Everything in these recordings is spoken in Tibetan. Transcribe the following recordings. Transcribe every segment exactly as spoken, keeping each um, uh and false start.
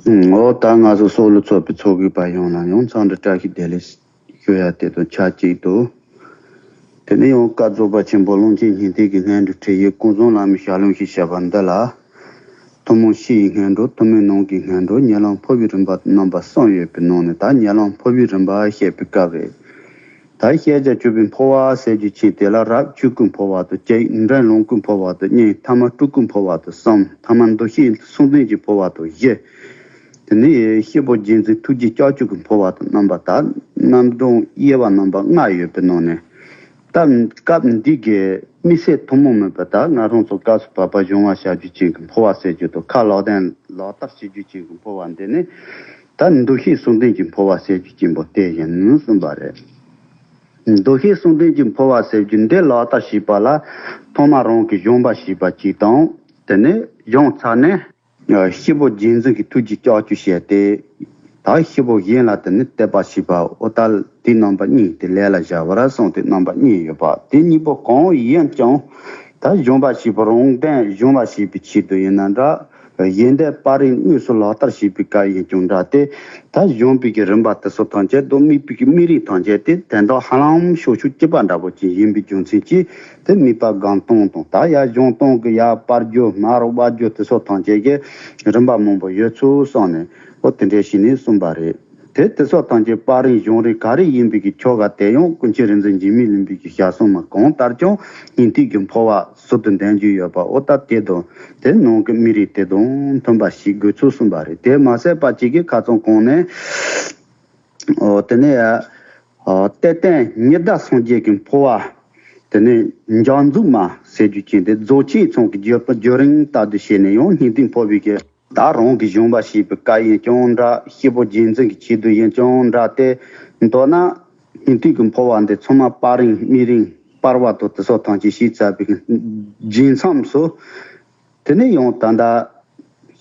འོ་ད་ང་ཚོ་སྲོག་ལ་ཚོགས་པའི་ཚོགས་མཁས་པ་ཡོངས་ལ་ཡང་འཚམས་འདྲི་བཀྲ་ཤིས་བདེ་ལེགས་ཞུ་ཡ་དེ་དང་ཆབས་ཅིག་ཏུ། དེ་ནས་ཡང་བཀའ་རྫོགས་པ་ཆེན་པོ་ཀློང་ཆེན་སྙིང་ཐིག་གི་སྔོན་འགྲོ་ཁྲིད་ཡིག་ཀུན་བཟང་བླ་མའི་ཞལ་ལུང་ཞེས་བྱ་བ་འདི་ལ། ཐུན་མོང་སྤྱི་ཡི་སྔོན་འགྲོ། ཐུན་མོང་ནང་གི་སྔོན་འགྲོ། ཉེ་ལམ་འཕོ་བའི་རིམ་པ་རྣམ་པ་གསུམ་ཡོད་པའི་ནང་ནས་ད་ཉེ་ལམ་འཕོ་བའི་རིམ་པ་བཤད་པའི་སྐབས་རེད། ད་ཤེས་བྱ་བཅུ་པའི་འཕོ་བ་ཟེར་རྒྱུ་ཅིག་དེ་ལ་རབ་བཅུ་སྐུ་འཕོ་བ་དང་གཅིག་འབྲིང་ལོངས་སྐུ་འཕོ་བ་དང་གཉིས། ཐ་མ་སྤྲུལ་སྐུ་འཕོ་བ་དང་གསུམ། ཐ་མ་མདོ་བཤད་གསུམ་ལྡན་གྱི་འཕོ་བ་དང་བཞི། དེ་ནས་སྐྱེས་བུ་རྗེས་འཛིན་ཐུགས་རྗེ་ལྕགས་ཀྱུ་གི་འཕོ་བ་དང་རྣམ་པ་ད་རྣམ་གྲངས་དབྱེ་བ་རྣམ་པ་ལྔ་ཡོད་པའི་ནང་ནས། ད་སྐབས་འདི་གའི་དམིགས་བསལ་ཐུན་མོང་མིན་པ་ད་ང་རང་ཚོ་སྐབས་སུ་བབ་པ་སྦྱོང་བ་བྱ་རྒྱུ་ཅན་གྱི་འཕོ་བ་ཟེར་རྒྱུ་དང་ཁ་ལག་ལེན་ལག་བསྟར་བྱེད་རྒྱུ་ཅན་གྱི་འཕོ་བ་འདི་ནི། ད་མདོ་བཤད་གསུམ་ལྡན་གྱི་འཕོ་བ་ཟེར་རྒྱུ་ཅན་པོ་དེ་ཡིན་གསུངས་པ་རེད། མདོ་བཤད་གསུམ་ལྡན་གྱི་འཕོ་བ་ཟེར་རྒྱུ་འདི་ལག་བསྟར་བྱེད་པ་ལ་ཐོག་མར་རང་གི་སྦྱོང་བ་བྱེད་པ་གཅིག་དང་། དེ་ནས་སྦྱོང་ཚར་ནས། སྐྱེས་བུ་རྗེས་འཛིན་གྱི་ཐུགས་རྗེ་ལྕགས་ཀྱུ་བྱས་ཏེ། ད་སྐྱེས་བུ་གཞན་ལ་དེ་ནི་དད་པ་བྱེད་པ་འོ་ད་དེ་རྣམ་པ་གཉིས་དེ་ལས་ལ་བྱ་བར་གསུངས་ཏེ་རྣམ་པ་གཉིས་ཡོད་པ་དེ་གཉིས་པོ་གང་ཡིན་ཀྱང་། ད་སྦྱོང་བ་བྱེད་པ་རང་དོན་སྦྱོང་བ་བྱེད་པའི་ཆེད་དུ་ཡིན་ན་འདྲ། གཞན་དོན་སྤང་རིམ་དངོས་སུ་ལག་བསྟར་བྱེད་པའི་སྐབས་ཡིན་ཀྱང་འདྲ་སྟེ། ད་སྦྱོང་བའི་གི་རིམ་པ་དེ་ཚོ་ཐམས་ཅད་དང་དམིགས་པའི་གི་དམིགས་རིམ་ཐམས་ཅད་དེ་དོན་དག་ཧ་ལམ་ཕྱོགས་ཆོས་གཅིག་པ་འདྲ་པོ་ཅིག་ཡིན་པའི་རྒྱུ་མཚན་གྱིས། དེ་དམིགས་པ་སྒོམ་སྟངས་དང་ད་ཡར་སྦྱོང་སྟངས་ཀྱི་ཡར་སྤར་རྒྱུ་མར་སྦར་རྒྱུ་དེ་ཚོ་ཐམས་ཅད་ཀྱི་རིམ་པ་མང་པོ་ཡོད་ཚུལ་གསུངས་ནས་འོ་དེ་འདྲ་ཞིག་ནས་གསུངས་པ་རེད། དེ་དེ་ཚོ་ཐམས་ཅད་སྤང་རིམ་སྦྱོང་རིམ་ག་རེ་ཡིན་པའི་གི་ཆོ་ག་དེ་ཡང་ཀུན་མཁྱེན་རིག་འཛིན་འཇིགས་མེད་གླིང་པའི་གི་ཞལ་གསུང་མ་གང་ལྟར་ཀྱང་སྙིང་ཐིག་གི་འཕོ་བ་ཟུར་དུ་འདོན་རྒྱུ་ཡོད་པ་འོ་ད་དེ་དང་དེ་ནང་གི་དམིགས་རིམ་དེ་དང་མཐུན་པ་ཞིག་དགོས་ཚུལ་གསུངས་པ་རེད། དེ་མ་ཟད་པ་གཅིག་གི་ཁ་སང་གོང་ནས། ཨོ་དེ་ནས་ཨོ་གཏེར་སྟོན་ཉི་ཟླ་སངས་རྒྱས་ཀྱི་འཕོ་བ། དེ་ནས་འཇང་འཛུགས་མ་ཟེར་རྒྱུ་ཅན་དེ་རྫོགས་ཆེན་ཚང་གི་བརྒྱུད་པ་བརྒྱུད་རིམ་ལྟར་དུ་བྱས་ནས་ཡང་སྙིང་ཐིག་འཕོ་བའི་གི་ད་རང་གི་སྦྱོང་བ་བྱེད་པའི་སྐབས་ཡིན་ཀྱང་འདྲ། སྐྱེས་བུ་རྗེས་འཛིན་གྱི་ཆེད་དུ་ཡིན་ཀྱང་འདྲ་སྟེ། མདོར་ན་སྙིང་ཐིག་གི་འཕོ་བ་འདི་ཚང་མ་སྤང་རིམ་དམིགས་རིམ་སྤར་བ་དང་དེ་སོགས་ཐམས་ཅད་ཞིག་བྱས་པའི་གི་རྗེས་མཚམས་སུ། དེ་ནས་ཡང་ད་ལྟ་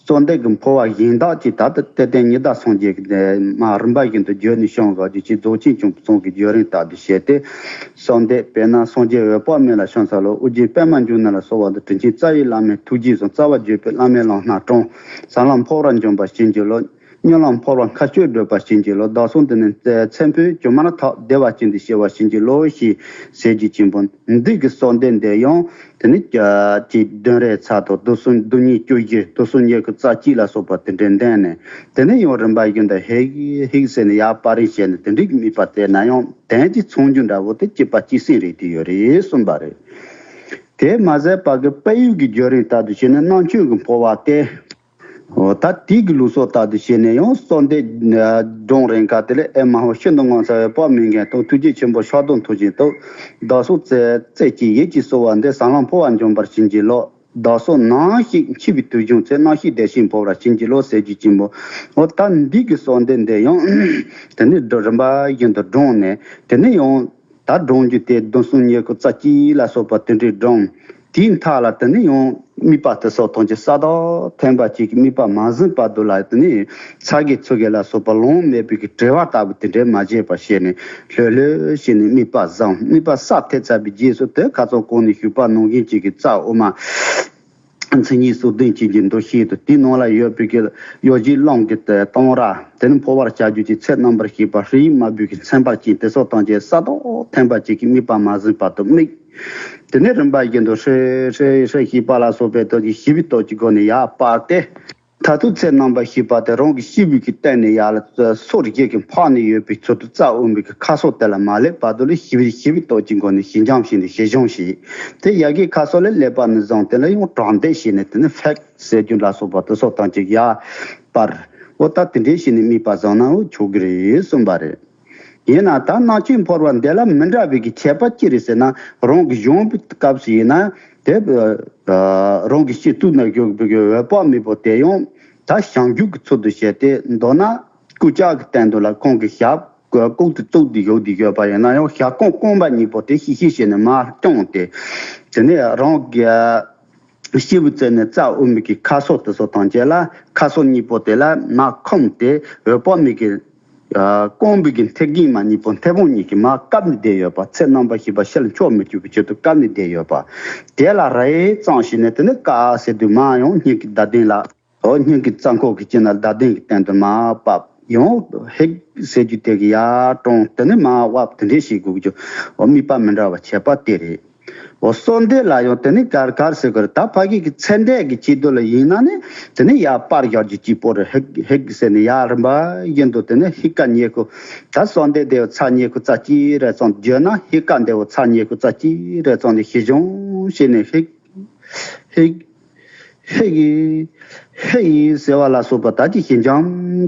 གསོལ་འདེབས་ཀྱི་འཕོ་བ་གཞན་དག་ཅིག་ད་ལྟ་གཏེར་སྟོན་ཉི་ཟླ་སངས་རྒྱས་ཀྱི་མ་རིམ་པ་བཞིན་དུ་བརྒྱུད་ནས་བྱུང་བ་བརྒྱུད་ཅིང་རྫོགས་ཆེན་ཚང་གི་བརྒྱུད་རིམ་ལྟར་དུ་བྱས་ཏེ། གསོལ་འདེབས་དཔེར་ན་སངས་རྒྱས་འོད་དཔག་མེད་ལ་ཕྱག་འཚལ་ལོ། ཨོ་རྒྱན་པདྨ་འབྱུང་གནས་ལ་གསོལ་བ་འདེབས། དྲིན་ཅན་རྩ་བའི་བླ་མའི་ཐུགས་རྗེས་བཟུང་། རྩ་བ་བརྒྱུད་པའི་བླ་མའི་ལམ་སྣ་དྲོངས། ཟབ་ལམ་འཕགས་པར་འབྱོངས་པར་བྱིན་གྱིས་རློབས། སྨོན་ལམ་འཕགས་པ་མཁའ་སྤྱོད་བགྲོད་པར་བྱིན་གྱིས་རློབས། བདག་སོགས་འདི་ནི་ཚེ་འཕོས་སྒྱུ་མར་ཐལ། བདེ་བ་ཅན་དུ་སྐྱེ་བར་བྱིན་གྱིས་རློབས་ཞེས་ཟེར་རྒྱུ་ཅན་པོ་འདི་གི་གསོལ་འདེབས་འདི་ཡང་དེ་ནི་ཅིག་བདུན་རེ་ཚར་དང་བདུན་གསུམ་བདུན་ཉི་ཤུ་རྩ་བཞི་བདུན་གསུམ་ཉི་ཤུ་རྩ་གཅིག་ལ་སོགས་པ་དེ་འདྲའི་འདོན་ནས་དེ་ནས་ཡང་རིམ་པ་བཞིན་དུ་ཧིག་ཧིག་ཟེར་ནས་ཡར་སྤར་རེས་བྱས་ནས་དེ་འདྲའི་དམིགས་པ་དེ་ན་ཡང་དོན་གྱི་མཚུངས་རྒྱུ་འདྲ་བོ་དེ་གཅིག་པ་གཅིག་སེང་རེད་དེ་ཡོད་རེད་གསུངས་པ་རེད། དེ་མ་ཟད་པ་གི་དཔལ་ཡུལ་གྱི་བརྒྱུད་རིམ་ལྟར་དུ་བྱས་ནས་རྣམ་དཔྱོད་ཀྱི་འཕོ་བ་སྟེ། འོ་ད་དེ་གི་ལུགས་སྲོལ་ལྟར་དུ་བྱས་ནས་ཡང་གསོལ་འདེབས་སྒྲུང་རེ་འགའ་དེ་ལས་ཨེ་མ་ཧོ་ཤིན་ཏུ་ངོ་མཚར་བའི་དཔག་མེད་མགོན་དང་ཐུགས་རྗེ་ཆེན་པོ་ཕྱག་རྡོར་མཐུ་ཆེན་དང་བདག་སོགས་རྩེ་རྩེ་གཅིག་ཡིད་ཀྱིས་གསོལ་བ་འདེབས། ཟབ་ལམ་འཕགས་པ་འབྱོངས་པར་བྱིན་གྱིས་རློབས། བདག་སོགས་ནམ་ཞིག་འཆི་བའི་དུས་བྱུང་ཚེ། རྣམ་ཤེས་བདེ་ཞིང་འཕོ་བར་བྱིན་གྱིས་རློབས་ཟེར་རྒྱུ་ཅན་པོ། འོ་ད་འདི་གི་གསོལ་འདེབས་འདི་ཡང་དེ་ནས་རིམ་པ་བཞིན་དུ་བསྒྲུངས་ནས་དེ་ནས་ཡང་། ད་སྒྲུང་རྒྱུ་དེ་བདུན་གསུམ་ཉི་ཤུ་རྩ་གཅིག་ལ་སོགས་པ་དེ་འདྲའི་སྒྲུང་། དེའི་མཐའ་ལ་དེ་ནས་ཡང་དམིགས་པ་དེ་སོགས་ཐམས་ཅད་ས་དང་མཐུན་པ་ཅིག་གི་དམིགས་པ་མ་ཟིན་བར་དུ་ལ་དེ་ནས་ཚ་གི་ཚུ་གི་ལ་སོགས་པ་ལོང་མེད་པའི་གི་བྲེལ་བ་ལྟ་བུ་དེ་འདྲའི་མ་བྱས་པ་བྱས་ནས་ལྷོད་ལྷོད་བྱས་ནས་དམིགས་པ་བཟང་། དམིགས་པ་ས་ཐེབས་ཚར་བའི་རྗེས་སུ་དེ་ཁ་སང་གོང་ནས་ཞུས་པ་ནང་བཞིན་ཅིག་གི་རྩ་དབུ་མ། མཚན་ཉིད་སོ་བདུན་ཅན་གྱི་འདུ་ཤེས་དང་དེའི་ནང་ལ་ཡོད་པའི་གི་གཡོ་ཞིག་རླུང་གི་གཏོང་ར། དེ་ནི་འཕོ་བར་བྱ་རྒྱུ་གྱི་ཚེ་རྣམ་པར་ཤེས་པ་ཧྲཱིཿ་མ་བུ་གི་མཚན་པར་སྐྱེས་དེ་སོགས་ཐམས་ཅད་ས་དང་མཐུན་པ་ཅིག་གི་དམིགས་པ་མ་ཟིན་བར་དུ་དམིགས། དེ་ནས་རིམ་པ་བཞིན་དུ་ཧྲཱིཿཧྲཱིཿཧྲཱིཿ་ཞེས་པ་ལ་སོགས་པའི་སྟོབས་ཀྱིས་ཞི་བའི་སྟོབས་ཀྱི་སྒོ་ནས་ཡར་སྤར་ཏེ། མཐར་ཐུག་ཚེ་རྣམ་པར་ཤེས་པ་དེ་རང་གི་སྐྱེས་བུ་གི་སྟེང་ནས་ཡར་ལ་སོར་བཞི་གི་འཕགས་ནས་ཡོད་པའི་ཚུལ་དུ་རྩ་དབུ་མའི་གི་ཁ་སོ་དེ་ལ་མ་སླེབས་བར་དུ་ལ་ཞི་བའི་ཞི་བའི་སྟོབས་ཀྱི་སྒོ་ནས་ཞི་འཇམ་བྱས་ནས་ཞི་སྦྱོང་བྱས། དེ་ཡ་གི་ཁ་སོ་ལས་སླེབས་པ་ནས་བཟུང་དེ་ལ་ཡང་དྲང་བདེན་བྱས་ནས་དེ་ནི་ཧྥེག་ཟེར་རྒྱུ་ལ་སོགས་པ་དེ་སོགས་ཐམས་ཅད་ཡར་སྤར། འོ་ད་དེ་འདྲའི་བྱས་ནས་དམིགས་པ་བཟང་ནའང་ཆོག་གི་རེད་གསུངས་པ་རེད། ཡིན་ན་ད་རྣམ་དཔྱོད་འཕོ་བ་འདི་ལ་མི་འདྲ་བའི་གི་ཁྱད་པར་ཅི་རེད་ཟེར་ན། རང་གི་གཞུང་གི་སྐབས་སུ་ཡིན་ན་དེ་རང་གི་སྤྱི་གཙུག་ན་བཞུགས་པའི་གི་འོད་དཔག་མེད་པོ་དེ་ཡང་ད་བྱང་ཆུབ་ཀྱི་ཚུལ་དུ་བྱས་ཏེ་མདོར་ན་སྐུ་ལྕགས་ཀྱི་སྟེང་དུ་ལ་ཁོང་གི་ཞབས་ལྐོག་ཏུ་བཙུགས་ཏེ་བཞུགས་ཏེ་ཡོད་པ་ཡིན་ན་ཡང་ཞབས་རྐང་རྐང་པ་གཉིས་པོ་དེ་ཤིག་ཤིག་བྱས་ནས་མར་བརྐྱངས་ཏེ། དེ་ནས་རང་གི་སྐྱེས་བུ་རྩེ་ནས་རྩ་དབུ་མའི་གི་ཁ་སོ་དེ་ཚོ་ཐམས་ཅད་ལ་ཁ་སོ་གཉིས་པོ་དེ་ལ་མར་འཁུམས་ཏེ་འོད་དཔག་མེད་ཀྱི་རྐང་པའི་གི་མཐེབ་ཀྱིན་མ་གཉིས་པོ་མཐེ་བོང་གཉིས་ཀྱིས་མར་བཀབ་ནས་བསྡད་ཡོད་པ། ཚེ་རྣམ་པར་ཤེས་པ་ཕྱི་ལ་འཕྱོག་མི་བཅུག་པའི་ཆེད་དུ་བཀབ་ནས་བསྡད་ཡོད་པ། དེ་ལ་རེ་ཙམ་ཞིག་ནས་དེ་ནས་ཀ་ཟེར་དུས་མར་ཡང་སྙིང་གི་བརྡ་དོན་ལ། འོ་སྙིང་གི་རྩ་འཁོར་གྱི་དཀྱིལ་ན་བརྡ་ལྡན་གྱི་སྟེང་དུ་མར་བབས། ཡང་ཧིག་ཟེར་རྒྱུ་དེ་གི་ཡར་དྲངས། དེ་ནས་མར་བབས། དེ་འདྲས་བྱེད་དགོས་རྒྱུ། འོ་དམིགས་པ་མི་འདྲ་བ་བྱེད་པ་དེ་རེད། འོ་གསོལ་འདེབས་ལ་ཡང་དེ་ནས་ག་རེ་ག་རེ་ཟེར་དགོས་རེད། ད་ཕ་གི་གི་ཚེ་འདས་ཀྱི་ཆེད་དུ་ལ་ཡིན་ན་ནི་དེ་ནས་ཡར་པར་བཞག་རྒྱུ་གཅིག་པོ་རེད། ཧིག་ཧིག་ཟེར་ནས་ཡར་རིམ་པ་བཞིན་དུ་དེ་ནས་ཧིག་ག་ཉེ་ཁུ། ད་གསོལ་འདེབས་དེ་ཚར་ཉེ་ཁུ་ཙམ་གཅིག་རེ་ཙམ་བརྗོད་ན། ཧིག་ག་འདེབས་ཚར་ཉེ་ཁུ་ཙམ་གཅིག་རེ་ཙམ་ནས་ཞི་སྦྱོང་བྱས་ནས་ཧིག་ཧིག་ཧིག་ཡིག་ཧིག་ཡིག་ཟེར་བ་ལ་སོགས་པ་ད་ཅི་ཞི་འཇམ་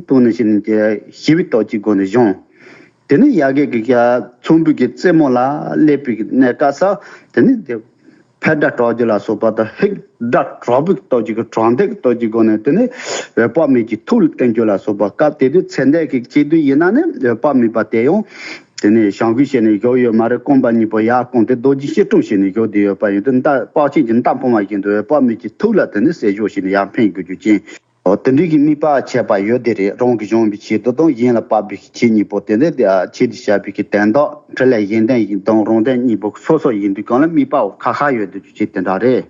ཏོག་ནས་བྱས་ནས་ཞི་བའི་སྟོབས་ཀྱི་སྒོ་ནས་སྦྱོང་། དེ་ནས་ཡ་གི་གི་ཚོམ་བུ་གི་རྩེ་མོ་ལ་སླེབས་པའི་གནས་སྐབས་སུ་དེ་ནས་དེ་ཕར་སྒྲ་གྲགས་རྒྱུ་ལ་སོགས་པ་དང་། ཧིག་སྒྲ་གྲགས་པའི་སྟོབས་ཀྱི་གྲགས་འདེབས་སྟོབས་ཀྱི་སྒོ་ནས་དེ་ནས་འོད་དཔག་མེད་ཀྱི་ཐུགས་ལ་བརྟན་རྒྱུ་ལ་སོགས་པ། སྐབས་དེ་དུས་ཚེ་འདས་ཀྱི་ཆེད་དུ་ཡིན་ན་ནི་འོད་དཔག་མེད་པ་དེ་ཡང་དེ་ནས་བྱང་བུ་བྱས་ནས་བཞུགས་ཡོད་མ་རེད། རྐང་པ་གཉིས་པོ་ཡར་བསྐུམས་ཏེ་རྡོ་རྗེ་སྐྱིལ་ཀྲུང་བྱས་ནས་བཞུགས་བསྡད་ཡོད་པ་ཡིན་དུས། མདའ་དཔག་བྱེད་ཀྱི་མདའ་འཕངས་པ་བཞིན་དུ་འོད་དཔག་མེད་ཀྱི་ཐུགས་ལ་དེ་ནས་གསལ་བཞག་བྱས་ནས་ཡར་འཕེན་དགོས་རྒྱུ་ཅན། འོ་དེ་འདྲའི་གི་དམིགས་པ་བྱས་པ་ཡོད་དེ་རེད། རང་གི་སྦྱོང་བའི་ཆེད་དུ་དང་། གཞན་ལ་བབས་པའི་ཆེད་གཉིས་པོ་དེ་འདྲ། དེ་ཆེད་དུ་བྱས་པའི་གི་དོན་དག་འཕྲིན་ལས་གཞན་དོན་དང་རང་དོན་གཉིས་པོ་སོ་སོ་ཡིན་དུས་གང་ལ་དམིགས་པའོ་ཁ་ཁ་ཡོད་དུ་ཆེད་དེ་འདྲ་རེད།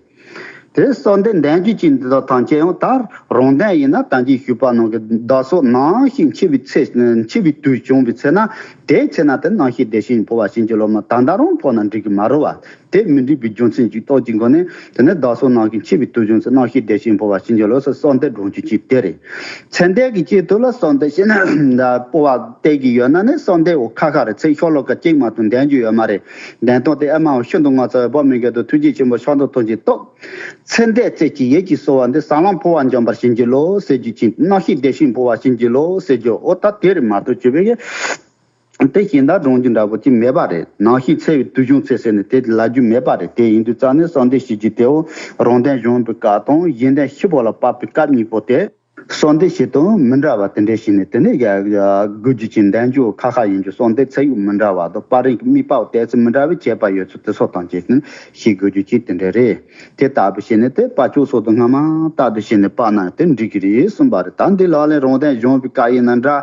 དེ་གསོལ་འདེབས་འདོན་རྒྱུ་ཅན་འདི་དག་ཐམས་ཅད་ཡང་ད་རང་དོན་ཡིན་ན། ད་གིན་ཞུས་པ་ནང་གི་བདག་སོགས་ནམ་ཞིག་འཆི་བའི་ཚེ། འཆི་བའི་དུས་བྱུང་བའི་ཚེ་ན། དེའི་ཚེ་ན་དེ་རྣམ་ཤེས་བདེ་ཆེན་འཕོ་བ་བྱིན་གྱིས་རློབ་མ། ད་ལྟ་རང་འཕོ་ན་འགྲིག་གི་མ་རེད་བ། དེ་མི་འགྲིག་པའི་རྒྱུ་མཚན་གྱི་སྟོབས་ཀྱི་སྒོ་ནས། དེ་ནས་བདག་སོགས་ནམ་ཞིག་འཆི་བའི་དུས་བྱུང་ཚེ། རྣམ་ཤེས་བདེ་ཆེན་འཕོ་བ་བྱིན་གྱིས་རློབ་ཟེར་གསོལ་འདེབས་སྒྲུབ་རྒྱུ་ཅིག་དེ་རེད། ཚེ་འདས་ཀྱི་ཆེད་དུ་ལ་གསོལ་འདེབས་བྱས་ན་སྤོབས་པ་བསྟན་གྱི་ཡོད་ན་ནི། གསོལ་འདེབས་འོ་ཁ་ཁ་རེད། ཚིག་ཤོ་ལོ་ཀ་གཅིག་མ་གཏོགས་འདོན་རྒྱུ་ཡོད་མ་རེད། འདོན་སྟངས་དེ་ཨེ་མའོ་ཤིན་ཏུ་ང་ཚོ་འོད་དཔག་མེད་མགོན་དུ་ཐུགས་རྗེ་ཆེན་པོ་ཕྱག་མདོག་ཐུགས་རྗེ་སྟོབས། ཚེ་འདས་རྩེ་གཅིག་ཡིད་ཀྱིས་གསོལ་བ་འདེབས། ཟབ་ལམ་འཕོ་བ་འབྱོངས་པར་བྱིན་གྱིས་རློབས་ཟེར་རྒྱུ་ཅན། རྣམ་ཤེས་བདེ་ཆེན་འཕོ་བ་བྱིན་གྱིས་རློབས་ཟེར་རྒྱུ་འོ་ད་དེ་རེད་མ་གཏོགས་ཅི་བས་དེ་གཞན་དག་སྒྲུབ་རྒྱུ་འདྲ་པོ་ཅིག་མེད་པ་རེད། ནམ་ཞིག་འཆི་བའི་དུས་བྱུང་ཚེ་ཟེར་ནས་དེ་ལབ་རྒྱུ་མེད་པ་རེད། དེ་ཡིན་དུས་རྩ་ནས་གསོལ་འདེབས་ཞུ་རྒྱུ་དེའོ་རང་དོན་སྦྱོང་བའི་སྐབས་དང་གཞན་དོན་ཤི་བ་ལ་བབས་པའི་སྐབས་གཉིས་པོ་དེ་གསོལ་འདེབས་བྱེད་སྟངས་མི་འདྲ་བ་དེ་འདྲ་ཞིག་ནས། དེ་ནས་ཡ་དགོས་རྒྱུ་ཅན་འདོན་རྒྱུ་ཁ་ཁ་ཡིན་རྒྱུ། གསོལ་འདེབས་ཚིག་ཡུག་མི་འདྲ་བ་དང་། པར་རིས་ཀྱི་དམིགས་པ་བལྟས་ཚེ་མི་འདྲ་བའི་བྱེད་པ་ཡོད་ཚུལ་དེ་སོགས་ཐམས་ཅད་ནི་ཤེས་དགོས་རྒྱུ་ཅིག་དེ་འདྲ་རེད། དེ་ལྟ་བུ་བྱས་ནས་དེ་དཔལ་སྤྱོད་སོགས་དང་སྔ་མ་ལྟར་དུ་བྱས་ནས་སྤར་ན་དེ་འགྲིག་གི་རེད་གསུངས་པ་རེད། ད་འདི་ལག་ལེན་རང་དོན་སྦྱོང་བའི་སྐབས་ཡིན་ན་འདྲ།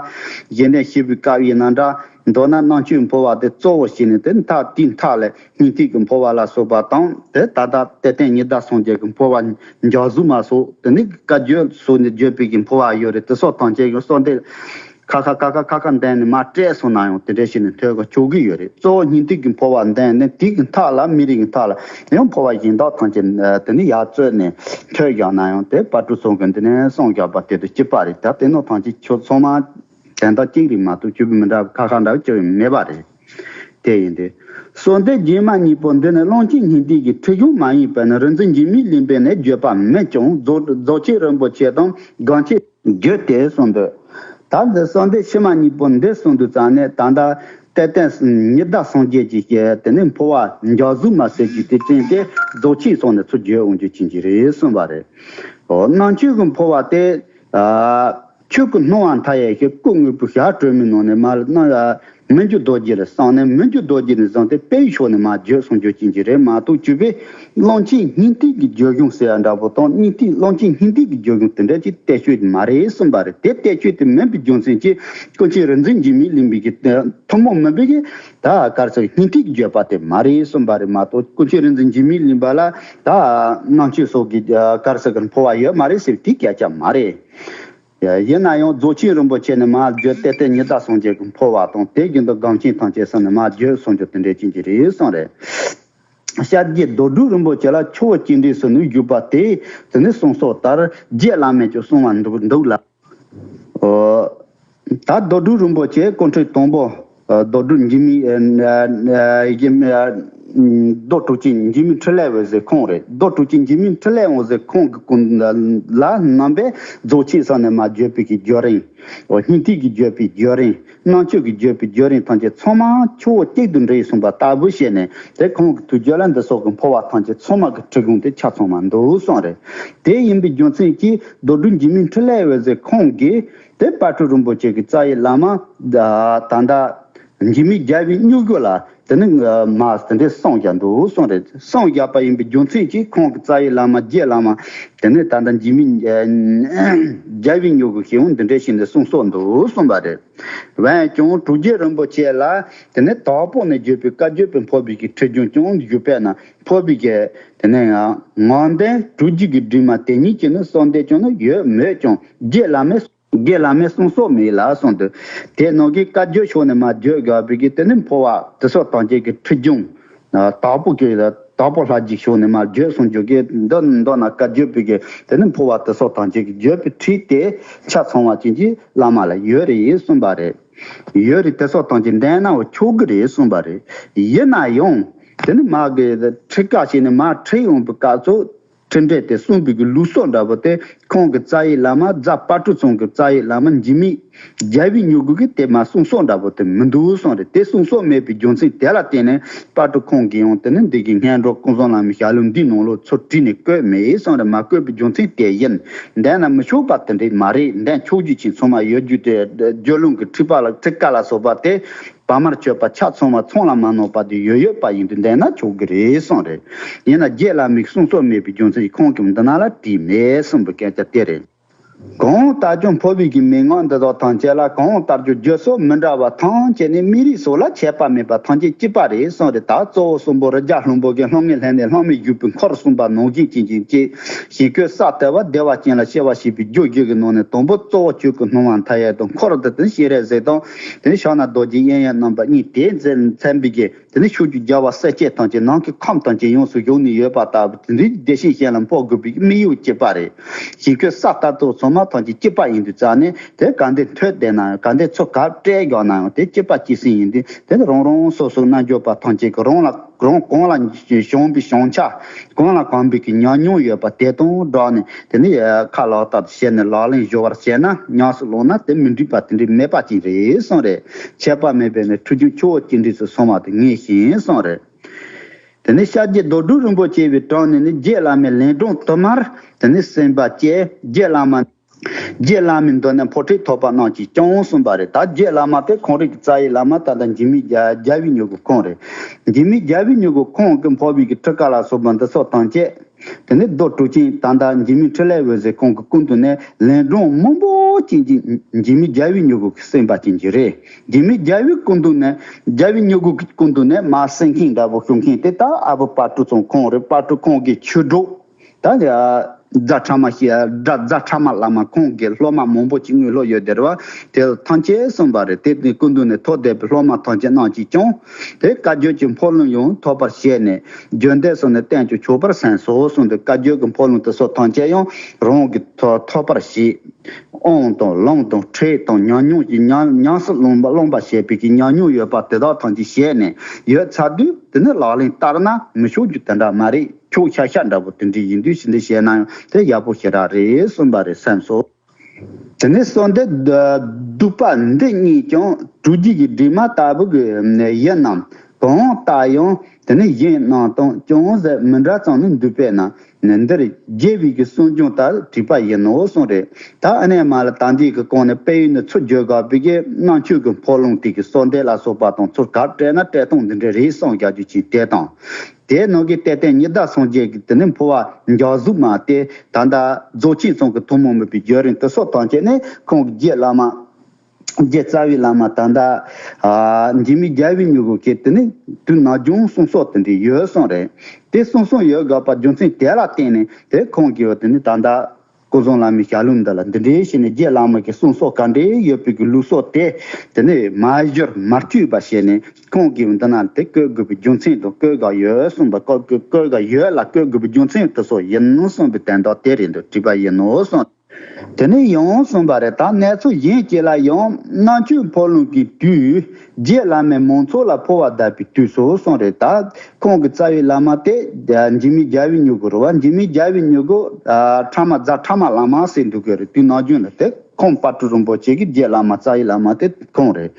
གཞན་དོན་ཤེས་པའི་སྐབས་ཡིན་ན་འདྲ། མདོར་ན་རྣམ་དཔྱོད་འཕོ་བ་དེ་གཙོ་བོ་བྱས་ནས་དེ་མཐའ་དེའི་མཐའ་ལ་སྙིང་ཐིག་གི་འཕོ་བ་ལ་སོགས་པ་དང་། དེ་ད་ལྟ་གཏེར་སྟོན་ཉི་ཟླ་སངས་རྒྱས་ཀྱི་འཕོ་བ་འཇའ་ཟུག་མ་སོགས། དེ་ནི་བཀའ་བརྒྱུད་སོགས་ནས་བརྒྱུད་པའི་གི་འཕོ་བ་ཡོད་རེད། དེ་སོགས་ཐམས་ཅད་ཀྱང་གསོལ་འདེབས་ཁ་ཁ་ཁ་ཁ་ཁ་ཁ་འདོན་ནས་མར་སྤྲད་སོང་ན་ཡང་དེ་འདྲ་བྱས་ནས་ཐོས་ག་ཆོག་གི་ཡོད་རེད། གཙོ་བོ་སྙིང་ཐིག་གི་འཕོ་བ་འདོན་ནས་དེ་གི་མཐའ་ལ་དམིགས་རིམ་གྱི་མཐའ་ལ་ཡང་འཕོ་བ་གཞན་དག་ཐམས་ཅད་དེ་ནི་ཡར་བཙུད་ནས་ཐོས་བཞག་ན་ཡང་དེ་དཔལ་སྤྲུལ་ཚང་གིས་འདི་ནས་གསུངས་བཞག་པ་དེ་དང་གཅིག་པ་རེད། ད་དེ་ནང་ཐམས་ཅད་ཆོས་ཚང་མ་དོན་དག་གཅིག་རེད་མ་གཏོགས་བརྗོད་པ་མི་འདྲ་བ་ཁ་ཁ་འདྲ་བ་བཅུག་ཡོད་མེད་པ་རེད། དེ་ཡིན་ཏེ། གསོལ་འདེབས་རྗེས་མ་གཉིས་པོ་འདི་ནི་གླང་ཆེན་སྙིང་ཐིག་གི་ཁྲིད་གཞུང་མ་ཡིན་པས་ན་རིག་འཛིན་འཇིགས་མེད་གླིང་པས་ནི་བརྗོད་པ་མེད་ཀྱང་རྫོགས་རྫོགས་ཆེན་རིན་པོ་ཆེ་དང་སྒང་ཆེན་བརྗོད་དེ་གསུངས་འདུག་ད་འདི་གསོལ་འདེབས་ཕྱི་མ་གཉིས་པོ་འདི་གསུངས་དུས་ཙམ་ནས། ད་ལྟ་གཏེར་སྟོན་ཉི་ཟླ་སངས་རྒྱས་ཀྱི་དེ་ནི་འཕོ་བ་འཇའ་ཟུག་མ་ཟེར་རྒྱུ་དེ་ཅན་དེ་རྫོགས་ཆེན་སོགས་ནས་ཚུར་བརྗོད་འོང་རྒྱུ་ཅན་གྱི་རེད་གསུངས་པ་རེད། འོ་རྣམ་དཔྱོད་ཀྱི་འཕོ་བ་དེ། ཆོས་ཀྱི་སྣང་བ་མཐའ་ཡས་ཤིང་སྐུ་དངོས་པོའི་ཞལ་དྲི་མའི་ནང་ནས་མར་སྣང་མི་འགྱུར་རྡོ་རྗེ་ལ་གསུངས་ནས། མི་འགྱུར་རྡོ་རྗེ་ནས་བཟུང་སྟེ་དཔེའི་ཕྱོགས་ནས་མར་བརྗོད་གསུང་རྒྱུ་ཅན་གྱི་རེད་མ་གཏོགས། བརྗོད་པས་གླང་ཆེན་སྙིང་ཐིག་གི་བརྗོད་གཞུང་ཟེར་ཡ་འདྲ་པོ་དང་། སྙིང་ཐིག་གླང་ཆེན་སྙིང་ཐིག་གི་བརྗོད་གཞུང་དེ་འདྲ་ཅིག་གཏད་ཆོས་དེ་མ་རེད་གསུངས་པ་རེད། དེ་གཏད་ཆོས་དེ་མིན་པའི་རྒྱུ་མཚན་གྱིས་ཀུན་མཁྱེན་རིག་འཛིན་འཇིགས་མེད་གླིང་པའི་གི་ཐུན་མོང་མིན་པའི་གི་ད་ག་རེ་ཟེར་སྙིང་ཐིག་གི་བརྗོད་པ་དེ་མ་རེད་གསུངས་པ་རེད་མ་གཏོགས། ཀུན་མཁྱེན་རིག་འཛིན་འཇིགས་མེད་གླིང་པ་ལ་ད་རྣམ་དཔྱོད་སོགས་ཀྱི་ག་རེ་ཟེར་གི་འཕོ་བ་ཡོད་མ་རེད་ཟེར་བའི་དེ་སྐད་ཆ་མ་རེད། ཡིན་ན་ཡང་རྫོགས་ཆེན་རིན་པོ་ཆེ་ནས་མར་བརྗོད་གཏེར་སྟོན་ཉི་ཟླ་སངས་རྒྱས་ཀྱི་འཕོ་བ་དང་། དེ་བཞིན་དུ་སྒང་ཆེན་ཐམས་ཅད་གསུམ་ནས་མར་བརྗོད་གསུང་རྒྱུ་དེ་འདྲ་ཅན་གྱི་རེད་གསུངས་རེད། ཤཱཀྱའི་རྡོ་གྲུབ་རིན་པོ་ཆེ་ལ་ཆུ་བོ་སྐྱེ་འགྲོའི་ཟུར་ནས་བཞུགས་པ་དེ་དེ་ནས་གསུངས་སོགས་ལྟར་རྗེ་བླ་མས་ཀྱང་གསུངས་པ་འདུག་འདུག་ལ། ཨོ། ད་རྡོ་གྲུབ་རིན་པོ་ཆེ་སྐུ་ཕྲེང་དང་པོ། རྡོ་གྲུབ་འཇིགས་མེད། རྡོ་གྲུབ་ཅན་འཇིགས་མེད་འཕྲིན་ལས་འོད་ཟེར་ཁོང་རེད། རྡོ་གྲུབ་ཅན་འཇིགས་མེད་འཕྲིན་ལས་འོད་ཟེར་ཁོང་གི་སྐུ་ལ་རྣམ་པས་རྫོགས་ཆེན་གསུམ་ནས་མར་བརྗོད་པའི་གི་བརྗོད་རིམ། འོ་སྙིང་ཐིག་གི་བརྗོད་པའི་བརྗོད་རིམ། རྣམ་དཔྱོད་ཀྱི་བརྗོད་པའི་བརྗོད་རིམ་ཐམས་ཅད་ཚང་མ་ཆུ་བོ་གཅིག་ཏུ་འདྲེས་གསུངས་པ་ལྟ་བུ་བྱས་ནས། དེ་ཁོང་གི་ཐུགས་རྒྱུད་ལ་འདི་སོགས་ཀྱི་འཕོ་བ་ཐམས་ཅད་ཚང་མ་གི་ཁྲིད་གཞུང་དེ་ཆ་ཚང་མ་འདུག་གསུངས་རེད། དེ་ཡིན་པའི་རྒྱུ་མཚན་གྱིས་རྡོ་གྲུབ་འཇིགས་མེད་འཕྲིན་ལས་འོད་ཟེར་ཁོང་གིས་དེ་དཔལ་སྤྲུལ་རིན་པོ་ཆེ་གི་རྩ་བའི་བླ་མ་ད་ལྟ་འཇིགས་མེད་རྒྱལ་བའི་སྙུང་གཞི་ལ། དེ་ནི་མ་དེ་འདྲའི་གསུངས་བཞག་འདུག་གསུངས་རེད། གསུངས་བཞག་པ་ཡིན་པའི་རྒྱུ་མཚན་གྱིས་ཁོང་གི་རྩ་བའི་བླ་མ་རྗེ་བླ་མ་དེ་ནི་ད་ལྟ་འཇིགས་མེད་རྒྱལ་བའི་མྱུ་གུ་ཞེས་འོང་འདི་འདྲའི་ཞིག་ནས་གསུངས་སོགས་འདུག་གསུངས་པ་རེད། འོན་ཀྱང་གྲུབ་རྗེ་རིན་པོ་ཆེ་ལ་དེ་ནི་དྭགས་པོ་ནས་བརྒྱུད་པའི་བཀའ་བརྒྱུད་པའི་འཕོ་བའི་གི་ཁྲིད་རྒྱུན་ཀྱང་བརྒྱུད་པས་ན་འཕོ་བའི་གི་དེ་ནི་ངང་ལྡན་གྲུབ་རྗེ་གི་སྒྲོན་མ་དེ་ཉིད་ཀྱིས་ནི་གསོལ་འདེབས་ཀྱང་ནི་ཡོད་མོད་ཀྱང་རྗེ་བླ་མས། རྗེ་བླ་མས་གསུངས་སོགས་མེད་ལ་གསུངས་འདུག་དེ་ནང་གི་བཀའ་བརྒྱུད་ཕྱོགས་ནས་མ་བརྗོད་དགོས་པའི་གི་དེ་ནི་འཕོ་བ་དེ་སོགས་དང་བཅས་ཀྱི་ཁྲིད་རྒྱུན། དྭགས་པོ་གི་དྭགས་པོ་ལྷ་རྗེ་ཕྱོགས་ནས་མ་བརྗོད་གསུངས་རྒྱུ་གི་འདི་མདོར་ན་བཀའ་བརྒྱུད་པའི་གི་དེ་ནི་འཕོ་བ་དེ་སོགས་དང་བཅས་ཀྱི་བརྗོད་པའི་ཁྲིད་དེ་ཆ་ཚང་བ་ཅན་གྱི་བླ་མ་ལ་ཡོད་རེད་གསུངས་པ་རེད། ཡོད་རེད། དེ་སོགས་དང་བཅས་འདོན་ན་འོ་ཆོག་གི་རེད་གསུངས་པ་རེད། ཡིན་ན་ཡང་དེ་ནི་མ་གི་ཁྲིད་བཀའ་བྱས་ནས་མ་ཁྲིད་ཡོང་པའི་སྐབས་སུ། ཁྲིད་འགྲེལ་དེ་གསུངས་པའི་གི་ལུགས་སྲོལ་འདྲ་པོ་དེ་ཁོང་གི་རྩ་བའི་བླ་མ་རྫ་དཔལ་སྤྲུལ་ཚང་གི་རྩ་བའི་བླ་མ་འཇིགས་མེད་རྒྱལ་བའི་མྱུ་གུ་གིས་དེ་མ་གསུངས་སོགས་འདྲ་པོ་དེ་མི་འདུག་གསུངས་རེད། དེ་གསུངས་སོགས་མེད་པའི་རྒྱུ་མཚན་དེ་ལ་བརྟེན་ནས་དཔལ་སྤྲུལ་ཁོང་གིས་ཡང་དེ་ནི་འདི་གི་སྔོན་འགྲོ་ཀུན་བཟང་བླ་མའི་ཞལ་ལུང་འདིའི་ནང་ལོགས་ཚུར་བྲིས་ནས་བཀོད་མེད་གསུངས་རེད། མ་བཀོད་པའི་རྒྱུ་མཚན་དེ་ཡིན། འདོན་ན་མི་ཆོག་པ་དེ་འདྲ་མ་རེད། འདོན་ཆོག་རྒྱུ་ཅིག་ཚང་མ་ཡོད་རྒྱུ་དེ་བརྒྱུད་ལུང་གི་ཁྲིད་པ་ལ་ཁྲིད་བཀའ་ལ་སོགས་པ་དེ། བ་མར་གྱུར་པ་ཆ་ཚང་བ་ཚང་ལ་མ་ནོར་པ་དེ་ཡོད་ཡོད་པ་ཡིན་དུས་འདོན་ན་ཆོག་གི་རེད་གསུངས་རེད། ཡིན་ན་རྗེ་བླ་མའི་གསུང་སོགས་མེད་པའི་རྒྱུ་མཚན་གྱིས་ཁོང་གིས་འདི་ན་ལ་བྲིས་མེད་གསུངས་པའི་སྐད་ཆ་དེ་རེད། གང་ལྟར་ཀྱང་འཕོ་བའི་གི་མན་ངག་འདི་དག་ཐམས་ཅད་ལ་གང་ལྟར་ཀྱང་བརྗོད་སོགས་མི་འདྲ་བ་ཐམས་ཅད་ནི་མི་རིགས་སོགས་ལ་ཁྱད་པར་མེད་པ་ཐམས་ཅད་གཅིག་པ་རེད་གསུངས་རེད། ད་གཙོ་བོ་གསུམ་པོ་རི་རྒྱལ་ལྷུན་པོ་གི་ལྷང་ངེ་ལྷན་ནེ་ལྷང་མེ་བཞུགས་པའི་འཁོར་གསུམ་པ་ནང་བཞིན་ཅན་ཅན་གྱི་ཞིང་བཀོད་ས་ལྟ་བུ་བདེ་བ་ཅན་ལ་སྐྱེ་བ་བྱེད་པའི་རྒྱུ་བཞི་གི་ནང་ནས་དང་པོ་གཙོ་བོ་ཆོས་སྐུ་སྣང་བ་མཐའ་ཡས་དང་། འཁོར་དེ་དང་སྤྱན་རས་གཟིགས་དང་། དེ་ནས་ཕྱག་ན་རྡོ་རྗེ་གཡས་གཡོན་རྣམ་པ་གཉིས་དེས་མཚན་མཚན་པའི་གི་དེ་ནས་ཕྱོགས་བཅུའི་རྒྱལ་བ་སྲས་བཅས་ཐམས་ཅད་ནམ་མཁའི་ཁམས་ཐམས་ཅད་ཡོངས་སུ་བཞུགས་ནས་ཡོད་པ་ལྟ་བུ་དེ་འདྲའི་བདེ་གཤེགས་གཞན་ལ་འཕོ་དགོས་པའི་དམིགས་ཡུལ་གཅིག་པ་རེད། ཞིང་བཀོད་ས་ལྟ་བུ་ཚང་མ་ཐམས་ཅད་གཅིག་པ་ཡིན་དུས་ཙང་ནས་དེ་ག་འདི་ཐོས་བསྡད་ན་ཡང་ག་འདི་ཚུར་ག་བཀྲལ་རྒྱག་ན་ཡང་དེ་གཅིག་པ་གཅིག་སེམས་ཡིན་དུས་དེ་ནི་རང་རང་སོ་སོའི་རྣལ་འབྱོར་པ་ཐམས་ཅད་ཀྱི་རང་ལ་རང་གང་ལ་བྱུང་བའི་བྱང་ཆ་གང་ལ་གང་བའི་གི་ཉམས་མྱོང་ཡོད་པ་དེ་དང་སྦྲགས་ནས་དེ་ནི་ཁ་ལག་བསྟར་བྱས་ནས་ལག་ལེན་སྦྱོར་བར་བྱས་ན་ཉམས་སུ་བླངས་ན་དེ་མི་འགྲིག་པ་དེ་འདྲ་མེད་པ་ཅིག་རེད་གསུངས་རེད། ཁྱད་པར་མེད་པས་ནི་ཁྲིད་རྒྱུན་ཆུ་བོ་གཅིག་འདྲེས་སུ་སོང་བ་དེ་ངེས་ཤིང་གསུངས་རེད། དེ་ནས་ཤཱཀྱའི་རྡོར་དྲུག་རིན་པོ་ཆེ་བའི་གྲངས་ནས་ནི་རྗེ་བླ་མའི་ལན་གྲངས་དུ་མར་དེ་ནས་གསན་པ་བཅས་རྗེ་བླ་མ། རྗེ་བླ་མའི་མདུན་ནས་འཕོ་ཁྲིད་ཐོབ་པ་རྣམས་ཀྱིས་ཀྱང་གསུངས་པ་རེད། ད་རྗེ་བླ་མ་དེ་ཁོང་རང་གི་རྩ་བའི་བླ་མ་ད་ལྟ་འཇིགས་མེད་རྒྱལ་རྒྱལ་བའི་མྱུ་གུ་ཁོང་རེད། འཇིགས་མེད་རྒྱལ་བའི་མྱུ་གུ་ཁོང་གི་འཕོ་བའི་གི་ཁྲིད་བཀའ་ལ་སོགས་པ་འདི་ཚོ་ཐམས་ཅད་དེ་ནས་རྡོ་གྲུབ་ཅིང་ད་ལྟ་འཇིགས་མེད་འཕྲིན་ལས་འོད་ཟེར་ཁོང་གི་སྐུ་མདུན་ནས་ལན་གྲངས་མང་པོ་ཅན་གྱི་འཇིགས་མེད་རྒྱལ་བའི་མྱུ་གུ་གི་གསན་པ་ཅན་གྱི་རེད། འཇིགས་མེད་རྒྱལ་བའི་སྐུ་མདུན་ནས་རྒྱལ་བའི་མྱུ་གུ་གི་སྐུ་མདུན་ནས་མར་གསན་མཁན་འདྲ་པོ་བྱུང་མཁན་དེ་ད་ཨ་བུ་དཔལ་སྤྲུལ་ཚང་ཁོང་རེད། དཔལ་སྤྲུལ་ཁོང་གི་ཆོས་གྲོགས། ད་རྫ་ཕྲ་མ་ཞེས་རྫ་རྫ་ཕྲ་མ་བླ་མ་ཁོང་གི་སློབ་མ་མང་པོ་ཅིག་དངོས་སློབ་ཡོད་དེ་རེད་བ། དེ་ཐམས་ཅད་གསུངས་པ་རེད། དེ་ནི་སྐུ་མདུན་ནས་ཐོབ་བསྡད་པའི་སློབ་མ་ཐམས་ཅད་རྣམས་ཀྱིས་ཀྱང་དེ་བཀའ་བརྒྱུད་ཀྱི་འཕོ་ལུང་ཡང་ཐོབ་པར་བྱས་ནས་རྒྱུན་ལྡན་སོགས་ནས་བསྟན་ཀྱང་ཆོག་པར་གསན་སོ་གསུངས་ཏེ་བཀའ་བརྒྱུད་ཀྱི་འཕོ་ལུང་དེ་སོགས་ཐམས་ཅད་ཡང་རང་གིས་ཐོ་ཐོབ་པར་བྱས། དབང་དང་ལུང་དང་ཁྲིད་དང་ཉམས་མྱོང་གི་ཉམས་ཉམས་སུ་བླངས་པ་བླངས་པ་བྱས་པའི་གི་ཉམས་མྱོང་ཡོད་པ་དེ་དག་ཐམས་ཅད་བྱས་ནས་ཡོད་ཚར་དུས་དེ་ནི་ལག་ལེན་བསྟར་ན་མི་ཆོག་རྒྱུ་དེ་འདྲ་མ་རེད། ཁྱོད་ཤ་ཤ་འདྲ་པོ་དེ་འདྲ་ཡིན་དུས་ཕྱི་འདྲ་བཤད་ན་ཡང་དེ་ཡག་པོ་ཞེ་དྲག་རེད་གསུངས་པ་རེད་སེམས་སོ། དེ་ནས་གསོལ་འདེབས་བསྡུ་བ་འདི་གཉིས་ཀྱང་གྲུབ་རྗེ་གི་སྒྲོན་མ་ལྟ་བུ་གི་ཡིན་ནམ། གང་ལྟར་ཡང་དེ་ནི་གཞན་རྣམས་དང་ཅུང་ཟད་མི་འདྲ་ཙམ་ནི་འདུག་པས་ན་འདིར་རྒྱས་པའི་གི་གསུང་རྒྱུན་ལྟར་བྲིས་པ་ཡིན་ནོ་གསུངས་རེད། ད་ཨ་ནེ་མ་ལ་ད་འདི་གི་གོང་ནས་དཔལ་ཡུལ་ནས་ཚུར་བརྗོད་དགོས་པའི་གི་རྣམ་དཔྱོད་ཀྱི་འཕོ་ལུང་དེ་གི་གསོལ་འདེབས་ལ་སོགས་པ་དང་ཚུར་ག་བྲལ་ན་བྲལ་སྟངས་འདི་འདྲ་རེད་གསུངས་རྒྱག་རྒྱུ་ཅིག་དེ་དང་། དེའི་ནང་གི་གཏེར་སྟོན་ཉི་ཟླ་སངས་རྒྱས་ཀྱི་དེ་ནི་འཕོ་བ་འཇའ་གཟུགས་མ་སྟེ་ད་ལྟ་རྫོགས་ཆེན་ཚང་གི་ཐུན་མོང་མིན་པའི་བརྒྱུད་རིམ་དེ་སོགས་ཐམས་ཅད་ནི་ཁོང་གི་རྗེ་བླ་མ། རྗེ་རྩ་བའི་བླ་མ་ད་ལྟ་འཇིགས་མེད་རྒྱལ་བའི་མྱུ་གུ་གིས་དེ་ནི་དུས་ནམ་རྒྱུན་གསུང་སོགས་དེ་འདྲ་ཡོད་གསུངས་རེད། དེ་གསུང་སོགས་ཡོད་དགོས་པ་རྒྱུ་མཚན་དེ་ལ་བརྟེན་ནས་དེ་ཁོང་གིས་དེ་ནི་ད་ལྟ། སྐུ་གསུང་བླ་མའི་ཞལ་ལུང་འདི་ལ་འདི་འདྲའི་བྱས་ནས་རྗེ་བླ་མ་གི་གསུང་སོགས་ག་འདྲའི་ཡོད་པའི་གི་ལུགས་སྲོལ་དེ་དེ་ནས་མ་བསྒྱུར་མ་བཅོས་པ་བྱས་ནས་ཁོང་གིས་འདི་ན་དེ་བཀོད་དགོས་པའི་རྒྱུ་མཚན་དང་བཀོད་དགོས་ཡོད་གསུངས་པ་བཀོད་བཀོད་དགོས་ཡོད་ལ་བཀོད་དགོས་པའི་རྒྱུ་མཚན་དེ་སོགས་ཡིན་གསུངས་པའི་དོན་དག་དེ་རེད་འདུག་བྲིས་པ་ཡིན་ནོ་གསུངས། དེ་ནས་ཡང་གསུངས་པ་རེད། ད་གནས་ཚུལ་གཞན་གཅིག་ལ་ཡང་རྣམ་དཔྱོད་འཕོ་ལུང་གི་དུས་རྗེ་བླ་མའི་མང་ཚོགས་ལ་འཕོ་བ་གདབ་པའི་དུས་སུ་གསུངས་རེད་ད། ཁོང་གི་རྩ་བའི་བླ་མ་དེ་འཇིགས་མེད་རྒྱལ་བའི་མྱུ་གུ་རེད་བ། འཇིགས་མེད་རྒྱལ་བའི་མྱུ་གུ་ཕྲ་མ་རྫ་ཕྲ་མ་བླ་མ་ཟེར་འདུག་གི་རེད། དུས་ནམ་རྒྱུན་ལ་དེ་ཁོང་དཔལ་སྤྲུལ་རིན་པོ་ཆེ་གི་རྗེ་བླ་མ་རྩ་བའི་བླ་མ་དེ་ཁོང་རེད།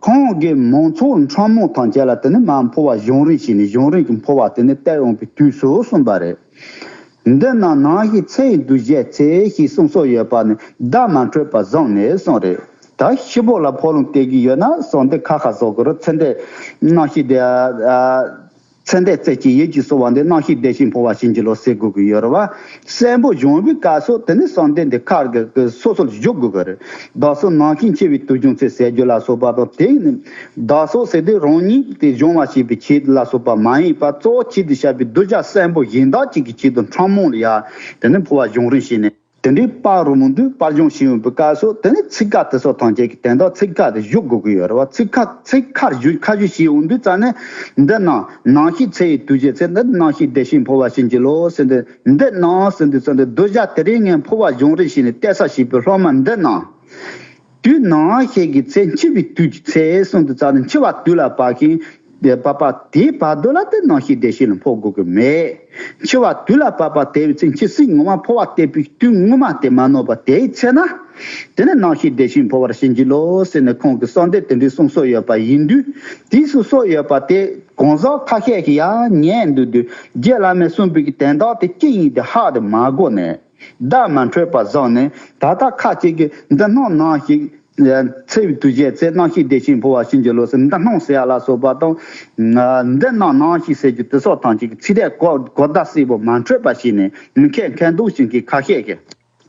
ཁོང་གི་མང་ཚོགས་ཕྲ་མོ་ཐམས་ཅད་ལ་དེ་ནི་མར་འཕོ་བ་གཞུང་རིང་བྱས་ནས་གཞུང་རིང་གི་འཕོ་བ་དེ་ནི་བསྟན་འོང་པའི་དུས་སུ་གསུངས་པ་རེད། འདི་རྣམས་ནམ་ཞིག་ཚེ་ཡི་འདུ་བྱེད་ཚེ་ཞེས་གསུངས་སོགས་ཡོད་པ་ནི་བརྡ་མ་འཕྲོད་པ་བཟུང་ནས་གསུངས་རེད། ད་ཤི་བོ་ལ་འཕོ་ལུང་སྟེར་གི་ཡོད་ན་གསོལ་འདེབས་ཁ་ཁ་བཟོ་དགོས་རེད། ཚེ་འདས་རྣམ་ཤེས་དེ་ཨ་ཚེ་འདས་རྩེ་གཅིག་ཡིད་ཀྱིས་གསོལ་བ་འདེབས། རྣམ་ཤེས་བདེ་ཞིང་འཕོ་བར་བྱིན་གྱིས་རློབས་ཟེར་དགོས་ཀྱི་ཡོད་རེད་བ། གསོན་པོ་གཞོན་པའི་སྐབས་སུ་དེ་ནི་གསོལ་འདེབས་འདི་ཁ་གི་སོ་སོར་བཞུགས་དགོས་ཀྱི་རེད། བདག་སོགས་རྣམ་ཤེས་འཆི་བའི་དུས་བྱུང་ཚེ་ཟེར་རྒྱུ་ལ་སོགས་པ་དང་། དེ་ནི་བདག་སོགས་ཟེར་དུས་རང་ཉིད་དེ་སྦྱོང་བ་བྱེད་པའི་ཆེད་ལ་སོགས་པ་མ་ཡིན་པར། གཙོ་བོ་ཆེད་དུ་བཤད་པའི་གདུལ་བྱ་གསོན་པོ་གཞན་དག་ཅིག་གི་ཆེད་དུ་ཕྲ་མོ་ལ་ཡང་དེ་ནི་འཕོ་བ་སྦྱོང་རིམ་བྱས་ནས། དེ་འདྲའི་པར་རུ་མོ་འདུག་པར་སྦྱོང་བྱེད་ཡོང་པའི་སྐབས་སུ་དེ་ནི་ཚིག་ཁ་དེ་སོགས་ཐམས་ཅད་ཀྱི་དོན་དག་ཚིག་ཁ་དེ་བཞུགས་དགོས་ཀྱི་ཡོད་རེད་བ། ཚིག་ཁ་ཚིག་ཁ་བཞུགས་ཁ་བཞུགས་བྱེད་ཡོང་དུས་ཙ་ནས། འདི་ན་རྣམ་ཤེས་ཚེ་ཡི་དུས་བྱས་ཚེ། འདི་རྣམ་ཤེས་བདེ་ཞིང་འཕོ་བར་བྱིན་གྱིས་རློབས་ཟེར་འདི། འདི་ན་ཟེར་འདི་ཙ་ནས་གདུལ་བྱ་དེ་རིང་ངས་འཕོ་བ་སྦྱོང་རིམ་བྱས་ནས་གཏད་ས་བྱེད་པའི་སློབ་མ་འདི་ན། དུས་ནམ་ཞིག་གི་ཚེ་འཆི་བའི་དུས་ཀྱི་ཚེ་གསུངས་དུས་ཙ་ནས་འཆི་བ་དུས་ལ་བབ་ཞིང་། བབ་པ་དེའི་བར་དུ་ལ་དེ་རྣམ་ཤེས་བདེ་ཞིང་ལ་འཕོ་དགོས་ཀྱི་མེད། འཆི་བ་དུས་ལ་བབ་པ་དེའི་ཚེ་འཆི་སྲིད་ངོ་མ་འཕོ་བ་གཏད་པའི་དུས་ངོ་མ་དེ་མ་ནོར་བ་དེའི་ཚེ་ན། དེ་ནི་རྣམ་ཤེས་བདེ་ཞིང་འཕོ་བར་བྱིན་གྱིས་རློབས་ཟེར་ནས་ཁོང་གིས་གསོལ་འདེབས་དེ་འདྲའི་གསུང་སྲོལ་ཡོད་པ་ཡིན་དུས། དེའི་གསུང་སྲོལ་ཡོད་པ་དེ་གང་ཟག་ཁ་ཤས་ཀྱིས་ཡང་ཉན་འདུག་དུས། རྗེ་བླ་མས་གསུངས་པའི་གི་དོན་དག་དེ་ཅི་ཡིན་དེ་ཧ་དེ་མ་གོ་ནས། བརྡ་མ་འཕྲོད་པ་བཟོས་ནས། ད་ལྟ་ཁ་ཅིག་གིས་འདི་སྣང་ནང་ཞིག་ཚེ་བའི་དུས་བྱས་ཚེ། རྣམ་ཤེས་བདེ་ཞིང་འཕོ་བ་བྱིན་གྱིས་རློབས་ཟེར། འདི་སྣང་ཟེར་ཡ་ལ་སོགས་པ་དང་། འདི་སྣང་ནང་ཞིག་ཟེར་རྒྱུ་དེ་སོགས་ཐམས་ཅད་ཀྱི་ཚིག་དེ་གོ་གོ་བརྡ་གསལ་པོ་མ་འཕྲོད་པ་ཞིག་ནས། མི་མཁས་མཁས་མདོག་བྱེད་མཁན་ཁ་ཤས་ཀྱིས།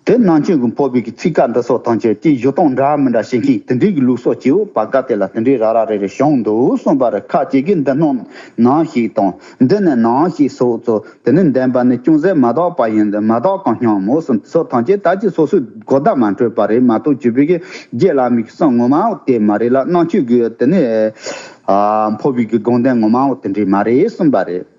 དེ་ནང་ཆོས་ཀྱི་འཕོ་བའི་གི་ཚིག་ཁ་འདི་སོགས་ཐམས་ཅད་ཀྱི་བཞུགས་སྟངས་འདྲ་མི་འདྲ་བྱེད་མཁན་དེ་འདྲའི་གི་ལུགས་སྲོལ་སྐྱེ་བོ་བར་སྐབས་དེ་ལ་དེ་འདྲའི་ར་ར་རེ་རེ་བྱུང་འདུག་གསུངས་པ་རེད། ཁ་ཅིག་གིས་འདི་སྣང་ནང་ཞིག་དང་། འདི་ནི་ནང་ཞིག་སོགས་ཚོ། དེ་ནི་བདེན་པ་ནི་ཅུང་ཟད་མ་དག་པ་ཡིན། མ་དག་གང་སྙམ་མོ་གསུངས། སོགས་ཐམས་ཅད་ད་ཅི་སོ་སོའི་གོ་བརྡ་མ་འཕྲོད་པ་རེད་མ་གཏོགས། བརྒྱུད་པའི་གི་རྗེ་བླ་མའི་གི་གསུང་ངོ་མའོ་དེ་མ་རེད་ལ། རྣམ་དཔྱོད་ཀྱི་དེ་ནི་ཨ་འཕོ་བའི་གི་དགོངས་དོན་ངོ་མའོ་དེ་འདྲའི་མ་རེད་གསུངས་པ་རེད།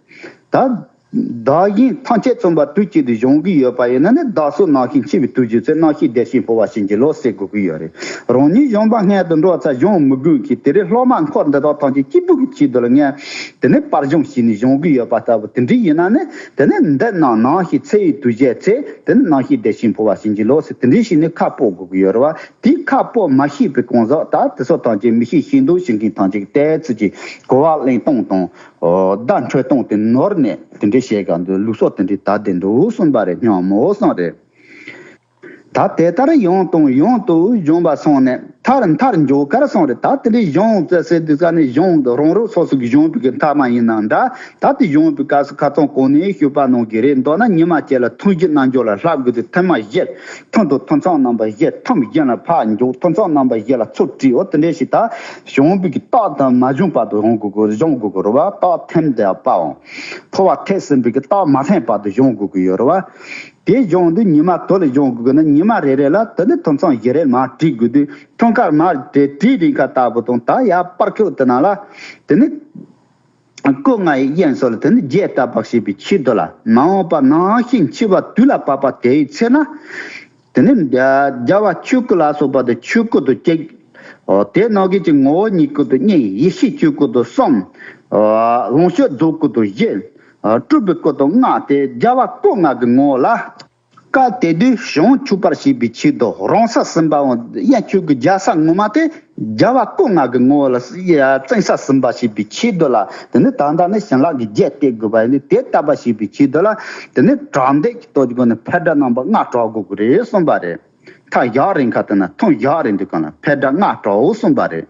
ད་བདག་གཞན་ཐམས་ཅད་མཚོན་པ་དུས་གཅིག་ཏུ་སྦྱོང་གི་ཡོད་པ་ཡིན་ན་ནི། བདག་སོགས་རྣམ་ཤེས་འཆི་བའི་དུས་ཀྱི་ཚེ། རྣམ་ཤེས་བདེ་ཞིང་འཕོ་བར་བྱིན་གྱིས་རློབས་ཟེར་དགོས་ཀྱི་ཡོད་རེད། རང་ཉིད་གཞོན་པ་སྔོན་དུ་འགྲོ་ཚར་གཞོན་མི་དགོས་ཀྱི། དེ་རིང་སློབ་མ་འཁོར་འདི་དག་ཐམས་ཅད་སྐྱིད་པོ་གི་ཆེད་དུ་ལ་ངས་དེ་ནས་པར་སྦྱོང་བྱས་ནས་སྦྱོང་གི་ཡོད་པ་ལྟ་བུ་དེ་འདྲ་ཡིན་ན་ནི། དེ་ནས་འདི་ན་རྣམ་ཤེས་ཚེ་ཡི་དུས་བྱས་ཚེ། དེ་ནས་རྣམ་ཤེས་བདེ་ཞིང་འཕོ་བར་བྱིན་གྱིས་རློབས་ཟེར་དེ་འདྲ་བྱས་ནས་ཁ་སྤོ་དགོས་ཀྱི་ཡོད་རེད་བ། དེ་ཁ་སྤོ་མ་ཤེས་པའི་གང་ཟག་ད་དེ་ཚོ་ཐམས་ཅད་མི་ཤེས་ཤེས་མདོག་བྱེད་མཁན་ཐམས་ཅད་ཀྱི་ཏོག་ཙམ་གྱི་གོ་བ་ལེན་སྟངས་དང་། ཨོ། བརྡ་འཕྲོད་སྟངས་དེ་ནོར་ནས་དེ་འདྲ་བྱེད་ག་འདུག་ལུགས་སྲོལ་དེ་འདྲ་ད་བསྡད་འདུག་གསུངས་པ་རེད། སྙམ་མོ་གསུངས་རེད། ད་དེ་ལྟར་ཡང་དང་ཡང་དུ་སྦྱོང་བ་སོང་ནས་མཐར་མཐར་མཇུག་གར་སོང་རེད། ད་དེ་འདྲའི་སྦྱོང་ཟེར་དུས་ཙ་ནས་སྦྱོང་རང་རང་སོ་སོ་གི་སྦྱོང་བའི་གི་མཐའ་མ་ཡིན་ནའང་འདྲ། ད་དེ་སྦྱོང་བའི་སྐབས་སུ་ཁ་སང་གོང་ནས་ཞུས་པ་ནང་བཞིན་རེད། མདོར་ན་ཉི་མ་གཅིག་ལ་ཐུན་བཞི་རྣལ་འབྱོར་ལ་བསླབ་དགོས་དུས། ཐུན་མ་བཞི། ཐུན་དང་ཐུན་མཚམས་རྣམ་པ་བཞི། ཐུན་བཞི་ལ་ཕར་འཇུག་ཐུན་མཚམས་རྣམ་པ་བཞི་ལ་ཚུར་བྲིས། འོ་དེ་འདྲ་ཞིག་ད་སྦྱོང་བའི་གི་རྟགས་དང་མ་བྱུང་བར་དུ་སྦྱོང་དགོས་དགོས་སྦྱོང་དགོས་དགོས་རེད་བ། རྟགས་ཐིམ་བསྡད་པའམ། འཕོ་བ་ཐེབས་ཟིན་པའི་གི་རྟགས་མ་ཐིམ་བར་དུ་སྦྱོང་དགོས་ཀྱི་ཡོད་རེད་བ། དེ་སྦྱོང་དུས་ཉི་མ་དུ་ལ་སྦྱོང་དགོས་ཀྱི་ན། ཉི་མ་རེ་རེ་ལ་དེ་ནི་ཐུན་མཚམས་བཞི་རེ་མར་བྲིས་དགོས་དུས། ཐུན་ཁར་མར་དེ་བྲིས་རིང་ཁ་ལྟ་བུ་དང་། ད་ཡར་པར་ཁུག་དེ་ནང་ལ་དེ་ནི་སྐུ་ལྔ་ཡི་དབྱིངས་སུ་ལ་དེ་ནི་རྒྱས་བཏབ་པ་ཞེས་པའི་ཆེད་དུ་ལ། མ་འོངས་པ་ནམ་ཞིག་འཆི་བ་དུས་ལ་བབ་པ་དེའི་ཚེ་ན། དེ་ནི་རྒྱལ་བ་ཆོས་སྐུ་ལ་སོགས་པ་དང་ཆོས་སྐུ་དང་གཅིག། ཨོ། དེ་ནང་གི་ཅིག་ངོ་བོ་ཉིད་སྐུ་དང་གཉིས། ཡེ་ཤེས་ཆོས་སྐུ་དང་གསུམ། ཨོ། ལོངས་སྤྱོད་རྫོགས་སྐུ་དང་བཞི། ཨོ། སྤྲུལ་པའི་སྐུ་དང་ལྔ། དེ་རྒྱལ་བ་སྐུ་ལྔ་གི་ངོ་བོ་ལ། སྐབས་དེ་དུས་བྱང་ཆུབ་པར་བྱེད་པའི་ཆེད་དུ་རང་ས་ཟིན་པའམ། དབྱིངས་ཆོས་ཀྱི་རྒྱལ་ས་ངོ་མ་དེ་རྒྱལ་བ་སྐུ་ལྔ་གི་ངོ་བོ་ལ་བཙན་ས་ཟིན་པ་བྱེད་པའི་ཆེད་དུ་ལ། དེ་ནི་ད་ལྟ་ནི་བྱིན་རླབས་ཀྱི་རྒྱས་གཏད་དགོས་པ་ཡིན་ནི། དེ་བཏབ་པ་བྱེད་པའི་ཆེད་དུ་ལ། དེ་ནི་དྲང་འདེགས་ཀྱི་སྟོབས་ཀྱི་སྒོ་ནས་འཕེལ་སྒྲ་རྣམ་པ་ལྔ་གྲགས་དགོས་ཀྱི་རེད་གསུངས་པ་རེད། མཐར་བཞག་རན་ཁ་དེ་ན་ཐུན་བཞག་རན་དུས་གང་ལ་འཕེལ་སྒྲ་ལྔ་གྲགས་འོ་གསུངས་པ་རེད།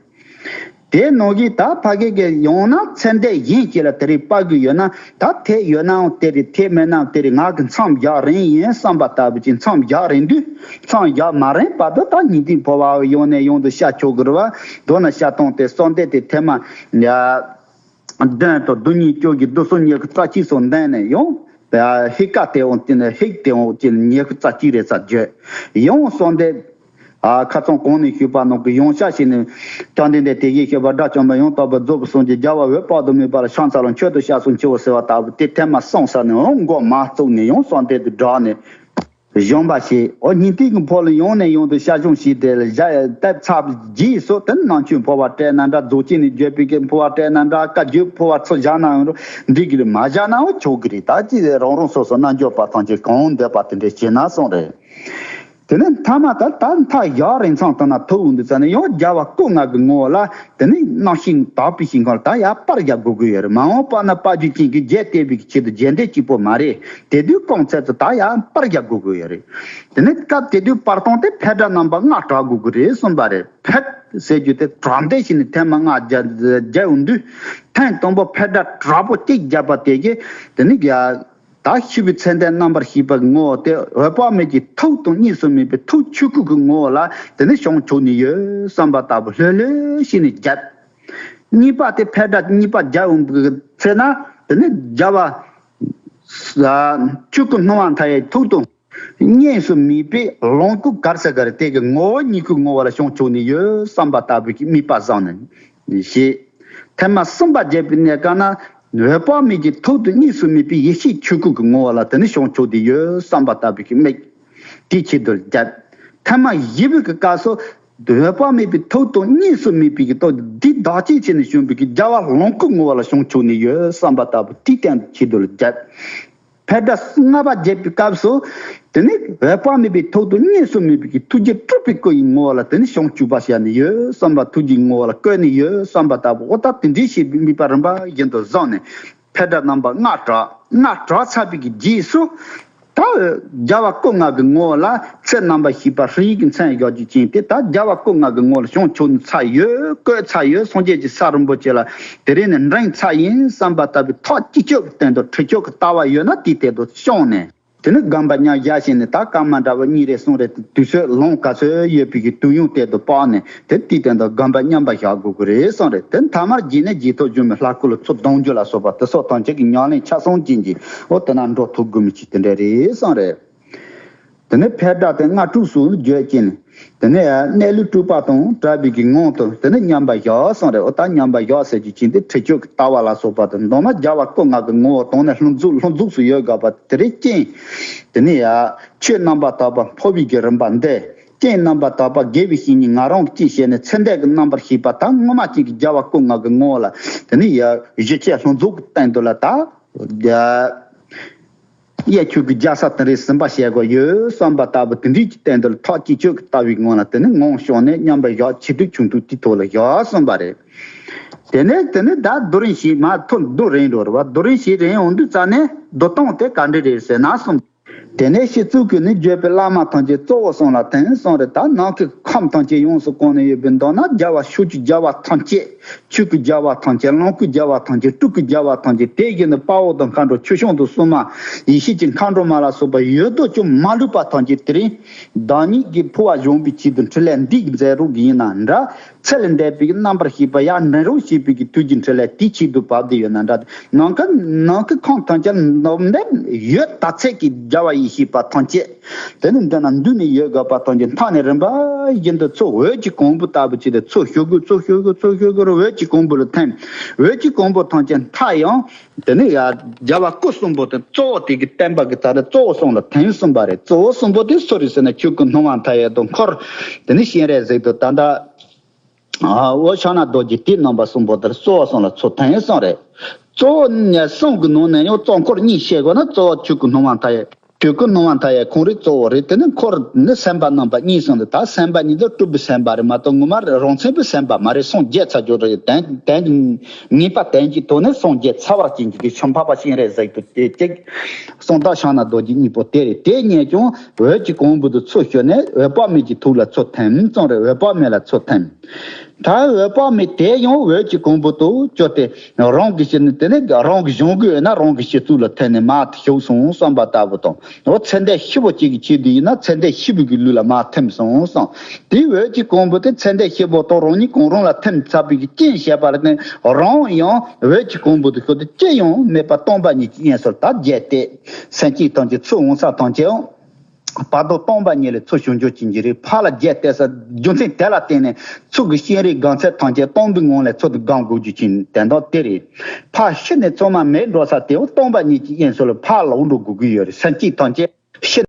དེ་ནང་གི་ད་ཕ་གི་གི་ཡང་ན་ཚེ་འདས་གཞན་ཞིག་ལ་དེ་རིགས་སྤར་དགོས་ཡོད་ན། ད་དེ་ཡོད་ནའང་དེ་རེད། དེ་མེད་ནའང་དེ་རེད། ང་གི་མཚམས་བཞག་རན་ཡིན་བསམ་པ་ལྟ་བུ་ཅིག་མཚམས་བཞག་རན་དུས། མཚམས་བཞག་མ་རན་བར་དུ་ད་སྙིང་ཐིག་འཕོ་བ་ཡང་ནས་ཡང་དུ་བཤད་ཆོག་གི་རེད་བ། མདོར་ན་བཤད་སྟངས་དེ་གསོལ་འདེབས་དེ་ཐེངས་མ་ཡ། བདུན་དང་བདུན་གཉིས་བཅུ་གི་བདུན་སོ་ཉི་ཤུ་རྩ་གཅིག་སོགས་འདོན་ནས་ཡང་། ཧིག་ཀ་དེ་འོང་དེ་ནས་ཧིག་དེ་འོང་དེ་ནས་ཉི་ཤུ་རྩ་གཅིག་རེ་རྩ་བརྗོད། ཡང་གསོལ་འདེབས། ཨ། ཁ་སང་གོང་ནས་ཞུས་པ་ནང་གི་ཡང་བསྐྱར་བྱས་ནས། བཅོམ་ལྡན་འདས་དེ་བཞིན་གཤེགས་པ་དགྲ་བཅོམ་པ་ཡང་དག་པར་རྫོགས་པའི་སངས་རྒྱས་རྒྱལ་བ་འོད་དཔག་ཏུ་མེད་པ་ལ་ཕྱག་འཚལ་ལོ། མཆོད་དོ་སྐྱབས་སུ་མཆིའོ་ཟེར་བ་ལྟ་བུ་དེ་ཐེངས་མ་གསུངས་ས་ནས་འོང་མགོ་མ་བཙུགས་ནས་ཡང་གསོལ་འདེབས་དེ་བསྒྲགས་ནས། གཞོན་པ་ཞིག་འོ་སྙིང་ཐིག་གི་འཕོ་ལ་ཡང་ནས་ཡང་དུ་བཤད་སྦྱོང་བྱས་ཏེ་ལ་བཞག་བཏབ་ཚར་རྗེས་སུ་དེ་ནི་རྣམ་དཔྱོད་འཕོ་བ་སྤྲད་ན་འདྲ། རྫོགས་ཆེན་ནས་བརྗོད་པའི་གི་འཕོ་བ་སྤྲད་ན་འདྲ། བཀའ་བརྒྱུད་འཕོ་བ་ཚུར་བཞག་ན་ཡང་འགྲིག་གི་རེད། མ་བཞག་ནའང་ཆོག་གི་རེད། ད་ཅི་རང་རང་སོ་སོ་རྣལ་འབྱོར་པ་ཐམས་ཅད་གང་འདོད་པ་དེ་འདྲ་བྱས་ན་སོང་རེད། དེ་ནས་མཐའ་མ་ད་ད་མཐའ་ཡག་རིང་མཚམས་དང་ན་ཐུག་འོང་དུས་ཙ་ནས་ཡང་རྒྱལ་བ་སྐུ་ལྔ་གི་ངོ་བོ་ལ་དེ་ནས་རྣམ་ཤེས་དག་པའི་ཞིང་ཁམས་ལ་ད་ཡར་སྤར་རྒྱག་དགོས་ཀྱི་ཡོད་རེད། མ་འོངས་པ་ན་དཔལ་འབྱོར་ཅན་གྱི་རྒྱས་བཏབ་པའི་ཆེད་དུ་རྒྱས་འདེབས་གཅིག་པོ་མ་རེད། དེ་དུས་གོང་ཚད་དུ་ད་ཡར་སྤར་རྒྱག་དགོས་ཀྱི་ཡོད་རེད། དེ་ནས་སྐབས་དེ་དུས་སྤར་སྟངས་དེ་འཕེལ་སྒྲ་རྣམ་པ་ལྔ་གྲགས་དགོས་ཀྱི་རེད་གསུངས་པ་རེད། འཕེལ་ཟེར་རྒྱུ་དེ་དྲག་འདེད་བྱས་ནས་ཐེངས་མ་ལྔ་བརྒྱབ་འོང་དུས་ཐེངས་དང་པོ་འཕེལ་སྒྲ་དྲག་པོ་གཅིག་བརྒྱབ་པ་དེ་གིས་དེ་ནས་ཡ། ད་ཤི་བའི་ཚེ་འདས་རྣམ་པར་ཤེས་པའི་ངོ་བོ་དེ་འོད་དཔག་མེད་ཀྱི་ཐུགས་དང་གཉིས་སུ་མེད་པའི་ཐུགས་ཆོས་སྐུ་གི་ངོ་བོ་ལ་དེ་ནས་བྱང་ཆུབ་ནས་ཡོད་བསམ་པ་ལྟ་བུ་ལྷོད་ལྷོད་བྱས་ནས་བརྒྱབ། གཉིས་པ་དེ་འཕེལ་སྒྲ་གཉིས་པ་བརྒྱབ་འོང་གི་ཚེ་ན་དེ་ནས་རྒྱལ་བ་ཆོས་སྐུ་སྣང་བ་མཐའ་ཡས་ཐུགས་དང་གཉིས་སུ་མེད་པའི་ལོངས་སྐུ་ག་རེ་ཟེར་ག་རེ་དེ་གི་ངོ་བོ་ཉིད་སྐུ་ངོ་བོ་ལ་བྱང་ཆུབ་ནས་ཡོད་བསམ་པ་ལྟ་བུའི་དམིགས་པ་བཟུང་ནས། ཞེས། ཐེངས་མ་གསུམ་པ་བརྒྱབ་པའི་གནས་སྐབས་ན། འོད་དཔག་མེད་ཀྱི་ཐུགས་དང་གཉིས་སུ་མེད་པའི་ཡེ་ཤེས་ཆོས་སྐུ་གི་ངོ་བོ་ལ་དེ་ནི་བྱང་ཆུབ་བདེ་ཡོད་བསམ་པ་ལྟ་བུའི་དམིགས། དེའི་ཆེད་དུ་བརྒྱབ། ཐེངས་མ་བཞི་པའི་གི་སྐབས་སུ། འོད་དཔག་མེད་པའི་ཐུགས་དང་གཉིས་སུ་མེད་པའི་གི་ཐུགས་འདི་བདག་ཅན་བྱས་ནས་བྱུང་བའི་གི་རྒྱལ་བ་ལོངས་སྐུ་ངོ་བོ་ལ་བྱང་ཆུབ་ནས་ཡོད་བསམ་པ་ལྟ་བུ་དེའི་སྟེང་དུ་ཆེད་དུ་བརྒྱབ། འཕེལ་སྒྲ་ལྔ་པ་བརྒྱབ་པའི་སྐབས་སུ། དེ་ནི་འོད་དཔག་མེད་པའི་ཐུགས་དང་གཉིས་སུ་མེད་པའི་ཐུགས་རྒྱུད་སྤྲུལ་པའི་སྐུ་ཡི་ངོ་བོ་ལ་དེ་ནི་བྱང་ཆུབ་པ་བྱས་ནས་ཡོད་བསམ་པ་ཐུགས་རྒྱུད་ངོ་བོ་ལ་བཀོད་ནས་ཡོད་བསམ་པ་ལྟ་བུ་འོ་ད་དེ་འདྲའི་ཞེས་པའི་དམིགས་པ་རིམ་པ་བཞིན་དུ་བཟུང་ནས་འཕེལ་སྒྲ་རྣམ་པ་ལྔ་གྲགས་ལྔ་གྲགས་ཚར་བའི་གི་རྗེས་སུ། ད་རྒྱལ་བ་སྐུ་ལྔ་གི་ངོ་བོ་ལ་ཚེ་རྣམ་པར་ཤེས་པ་ཧྲཱིཿ་གི་མཚན་བཞག་རྒྱུ་ཅན་དེ་ད་རྒྱལ་བ་སྐུ་ལྔ་གི་ངོ་བོ་ལ་བྱང་ཆུབ་ནས་ཚར་ཡོད་བཀོད་ཚར་ཡོད་སངས་རྒྱས་ཀྱི་ས་རིན་པོ་ཆེ་ལ་དེ་རིང་ནས་འབྲངས་ཚར་ཡིན་བསམ་པ་ལྟ་བུའི་ཐག་གཅིག་ཆོད་ཀྱི་སྟེང་དུ་ཁྲིད་ཆོག་གི་ལྟ་བ་ཡོད་ན་དེའི་ཐད་དུ་བྱུང་ནས། དེ་ནི་སྒོམ་པ་མཉམ་བཞག་བྱས་ནས་ད་སྐར་མ་འདྲ་བོ་གཉིས་རེ་གསུམ་རེ་དུས་ཚོད་ལོང་ག་ཚོད་ཡོད་པའི་གི་དུས་ཡུན་དེ་དུ་དཔག་ནས་དེ་དུས་སྟེང་དུ་སྒོམ་པ་མཉམ་པ་བཞག་དགོས་ཀྱི་རེད་གསུངས་རེད། དེ་མཐའ་མར་རྗེས་ནས་རྗེས་ཐོབ་སྒྱུ་མའི་ལྷ་སྐུ་ལ་ཚུར་ལྡང་རྒྱུ་ལ་སོགས་པ་དེ་སོགས་ཐམས་ཅད་ཀྱི་ཉམས་ལེན་ཆ་ཚང་ཅན་གྱི་འོ་དེ་ན་འགྲོ་ཐུབ་དགོས་མི་ཅིག་དེ་འདྲ་རེད་གསུངས་རེད། དེ་ནས་འཕེལ་སྒྲ་དེ་ལྔ་དྲུག་སུ་བརྗོད་ཅིང་། དེ་ནས་གནས་ལུགས་སྤྲུལ་པ་དང་བྲལ་བའི་གི་ངང་དུ་དེ་ནས་མཉམ་པར་བཞག་གསུངས་རེད། འོ་ད་མཉམ་པར་བཞག་ཟེར་རྒྱུ་ཅན་དེ་ཁྲིད་ཆོས་ཀྱི་ལྟ་བ་ལ་སོགས་པ་དང་མདོར་ན་རྒྱལ་བ་སྐུ་ལྔ་གི་ངོ་བོ་དང་ནི་ལྷུན་འཛུགས་ལྷུན་འཛུགས་སུ་ཡོད་དགོས་པ་དེ་རེད་ཅིང་། དེ་ནས་ཡ་ཆོས་རྣམ་པར་དག་པ་འཕོ་བའི་གི་རིམ་པ་འདི། རྐྱེན་རྣམ་པར་དག་པ་དགེ་བའི་བཤེས་གཉེན་ང་རང་གི་ཅིག་བྱས་ནས་ཚེ་འདས་ཀྱི་རྣམ་པར་ཤེས་པ་ད་སྔོན་མ་ཅན་གྱི་རྒྱལ་བ་སྐུ་ལྔ་གི་ངོ་བོ་ལ་དེ་ནས་ཡ་གཞི་བྱས་ལྷུན་འཛུགས་ཀྱི་སྟེང་དུ་ལ་ད། གཡས་ཁྱོད་ཀྱི་རྒྱལ་ས་དེ་རིང་ཟིན་པ་བྱེད་དགོས་ཡོད་བསམ་པ་ལྟ་བུ་དེ་འདྲའི་གི་སྟེང་དུ་ལ་ཐག་གཅིག་ཆོད་ཀྱི་ལྟ་བའི་ངང་ལ་དེ་ནི་ངང་བྱུང་ནས་མཉམ་པར་བཞག་ཆེ་དྲུག་ཆུང་དྲུག་དེའི་ཐོག་ལ་བཞག་གསུངས་པ་རེད། དེ་ནས་དེ་ནི་ད་རྡོ་རིང་ཞིག་མ་ཐོན་རྡོ་རིང་འགྲོ་རེད་བ། རྡོ་རིང་ཞིག་རིང་འོང་དུས་ཙ་ནས་རྡོ་སྟོང་དེ་ག་འདྲ་རེད་ཟེར་ན་གསུངས། དེ་ནས་སྤྱི་གཙུག་གི་ནི་བརྗོད་པའི་བླ་མ་ཐམས་ཅད་གཙོ་བོ་གསུམ་ལ་ཐིམ་གསུངས་རེད། ད་ནང་གི་ཁམས་ཐམས་ཅད་ཡོངས་སུ་གང་ནས་ཡོད་པའི་མདོར་ན་རྒྱལ་བ་ཕྱོགས་བཅུའི་རྒྱལ་བ་ཐམས་ཅད། ཆོས་ཀྱི་རྒྱལ་བ་ཐམས་ཅད། ལོངས་སྐུའི་རྒྱལ་བ་ཐམས་ཅད། སྤྲུལ་སྐུའི་རྒྱལ་བ་ཐམས་ཅད། དེ་བཞིན་དུ་དཔའ་བོ་དང་མཁའ་འགྲོ་ཆོས་སྐྱོང་དང་སྲུང་མ་ཡེ་ཤེས་ཀྱི་མཁའ་འགྲོ་མ་ལ་སོགས་པ་ཡོད་དོ་ཅོག་མ་ལུས་པ་ཐམས་ཅད་དེ་རིང་བདག་ཉིད་ཀྱི་འཕོ་བ་སྦྱོང་བའི་ཆེད་དུ་འཕྲིན་ལས་འདི་མཛད་རོགས་ཀྱི་ཡིན་ན་འདྲ། ཚེ་ལས་འདས་པའི་རྣམ་པར་ཤེས་པ་ཡར་འདྲེན་རོགས་བྱེད་པའི་གི་དུས་ཀྱི་འཕྲིན་ལས་དེའི་ཆེད་དུ་བབས་བསྡད་ཡོད་ན་འདྲ། ནང་ཁ་ནང་ཁུལ་ཁམས་ཐམས་ཅད་ནོར་འདེབས་ཡོད་ད་ཚད་ཀྱི་རྒྱལ་བ་ཡེ་ཤེས་པ་ཐམས་ཅད། དེ་ནི་འདི་ན་འདུས་ནས་ཡོད་དགོས་པ་དང་གི་མཐའ་ནས་རིམ་པ་བཞིན་དུ་ཚུར་འོད་ཀྱི་གོང་བུ་ལྟ་བུ་ཅིག་ཏུ་ཚུར་ཤོག་གུ་ཚུར་ཤོག་གུ་ཚུར་ཤོག་གུ་རུ་འོད་ཀྱི་གོང་བུ་ལ་ཐིམ། འོད་ཀྱི་གོང་བུ་ཐམས་ཅད་མཐའ་ཡང་དེ་ནི་ཡ་རྒྱལ་བ་སྐུ་གསུམ་པོ་དེ་གཙོ་བོ་དེ་གི་བསྟན་པ་གི་ད་རེ་གཙོ་བོ་གསུམ་ལ་ཐིམ་གསུངས་པ་རེད། གཙོ་བོ་གསུམ་པོ་དེ་སུ་རེད་ཟེར་ན་ཆོས་སྐུ་སྣང་བ་མཐའ་ཡས་དང་འཁོར་དེ་ནི་སྤྱན་རས་གཟིགས་དང་ད་ལྟ། འོ་ཕྱག་ན་རྡོ་རྗེ་དེའི་རྣམ་པ་གསུམ་པོ་དེར་གཙོ་བོ་གསུམ་ལ་ཚུར་ཐིམ་གསུངས་རེད། གཙོ་བོ་ནས་གསུམ་གྱི་ནང་ནས་ཡང་གཙོ་འཁོར་གཉིས་བཤད་དགོས་ན་གཙོ་བོ་ཆོས་སྐུ་སྣང་བ་མཐའ་ཡས། ཆོས་སྐུ་སྣང་བ་མཐའ་ཡས་ཁོང་རང་གཙོ་བོ་རེད། དེ་ནས་འཁོར་ནི་སེམས་དཔའ་རྣམ་པ་གཉིས་གསུངས་ཏེ་ད་སེམས་དཔའ་གཉིས་དེ་སྤྲུལ་པའི་སེམས་དཔའ་རེད་མ་གཏོགས་ངོ་མ་རང་མཚན་པའི་སེམས་དཔའ་མ་རེད། སངས་རྒྱས་ཚར་རྒྱུ་རེད། དོན་དོན་ངེས་པ་དོན་གྱི་ཐོག་ནས་སངས་རྒྱས་ཚར་བ་ཅན་གྱི་ཆོས་འཕགས་པ་སྤྱན་རས་གཟིགས་དང་དེ་གཅིག་གསང་བདག་ཕྱག་ན་རྡོ་རྗེ་གཉིས་པོ་དེ་རེད། དེ་ཉིད་ཀྱང་འོད་ཀྱི་གོང་བུ་དུ་ཚུར་ཤོར་ནས་འོད་དཔག་མེད་ཀྱི་ཐུགས་ལ་ཚུར་ཐིམ་གསུངས་རེད། འོད་དཔག་མེད་ལ་ཚུར་ཐིམ། ད་འོད་དཔག་མེད་དེ་ཡང་འོད་ཀྱི་གོང་བུ་དུ་གྱུར་ཏེ་རང་གི་ཕྱི་ནས་དེ་ནས་རང་གི་གཞུང་གི་འོད་ན་རང་གི་སྤྱི་གཙུག་ལ་ཐིམ་ནས་མར་ཞུགས་སོང་བསམ་པ་ལྟ་བུ་དང་། འོ་ཚེ་འདས་ཤི་བོ་གཅིག་གི་ཆེད་དུ་ཡིན་ན་ཚེ་འདས་ཤི་བོ་གི་ལུས་ལ་མར་ཐིམ་སོང་བསམ། དེའི་འོད་ཀྱི་གོང་བུ་དེ་ཚེ་འདས་ཤི་བོ་དང་རང་ཉིད་གང་རུང་ལ་ཐིམ་ཚར་བའི་རྐྱེན་བྱས་པ་ལ་བརྟེན་རང་ཡང་འོད་ཀྱི་གོང་བུ་དུ་ཤོར་ཏེ་ཅི་ཡང་མེད་པ་སྟོང་པ་ཉིད་ཀྱི་དབྱིངས་སུ་ད་བརྒྱད་དེ་སེམས་ཅན་ཐམས་ཅད་ཚུར་འོང་ས་ཐམས་ཅད་ཡང་། བར་དོ་སྟོང་པ་ཉིད་ལས་ཚུར་བྱུང་རྒྱུ་ཅན་གྱི་རིགས་ཕར་ལ་རྒྱས་ཏེ་ས་རྒྱུ་མཚན་དེ་ལ་བརྟེན་ནས་ཚུར་གྱི་སྤྱན་རས་སྒང་ཚད་ཐམས་ཅད་སྟོང་པའི་ངང་ལས་ཚུར་དུ་སྒོམ་དགོས་རྒྱུ་ཅན་དོན་དག་དེ་རེད། ཕར་ཤི་ནས་ཚང་མ་མེད་འགྲོ་ས་དེ་སྟོང་པ་ཉིད་ཀྱི་དབྱིངས་སུ་ལ་ཕར་ལོག་འགྲོ་དགོས་ཀྱི་ཡོད་རེད། སེམས་ཅན་ཐམས་ཅད་ཤི།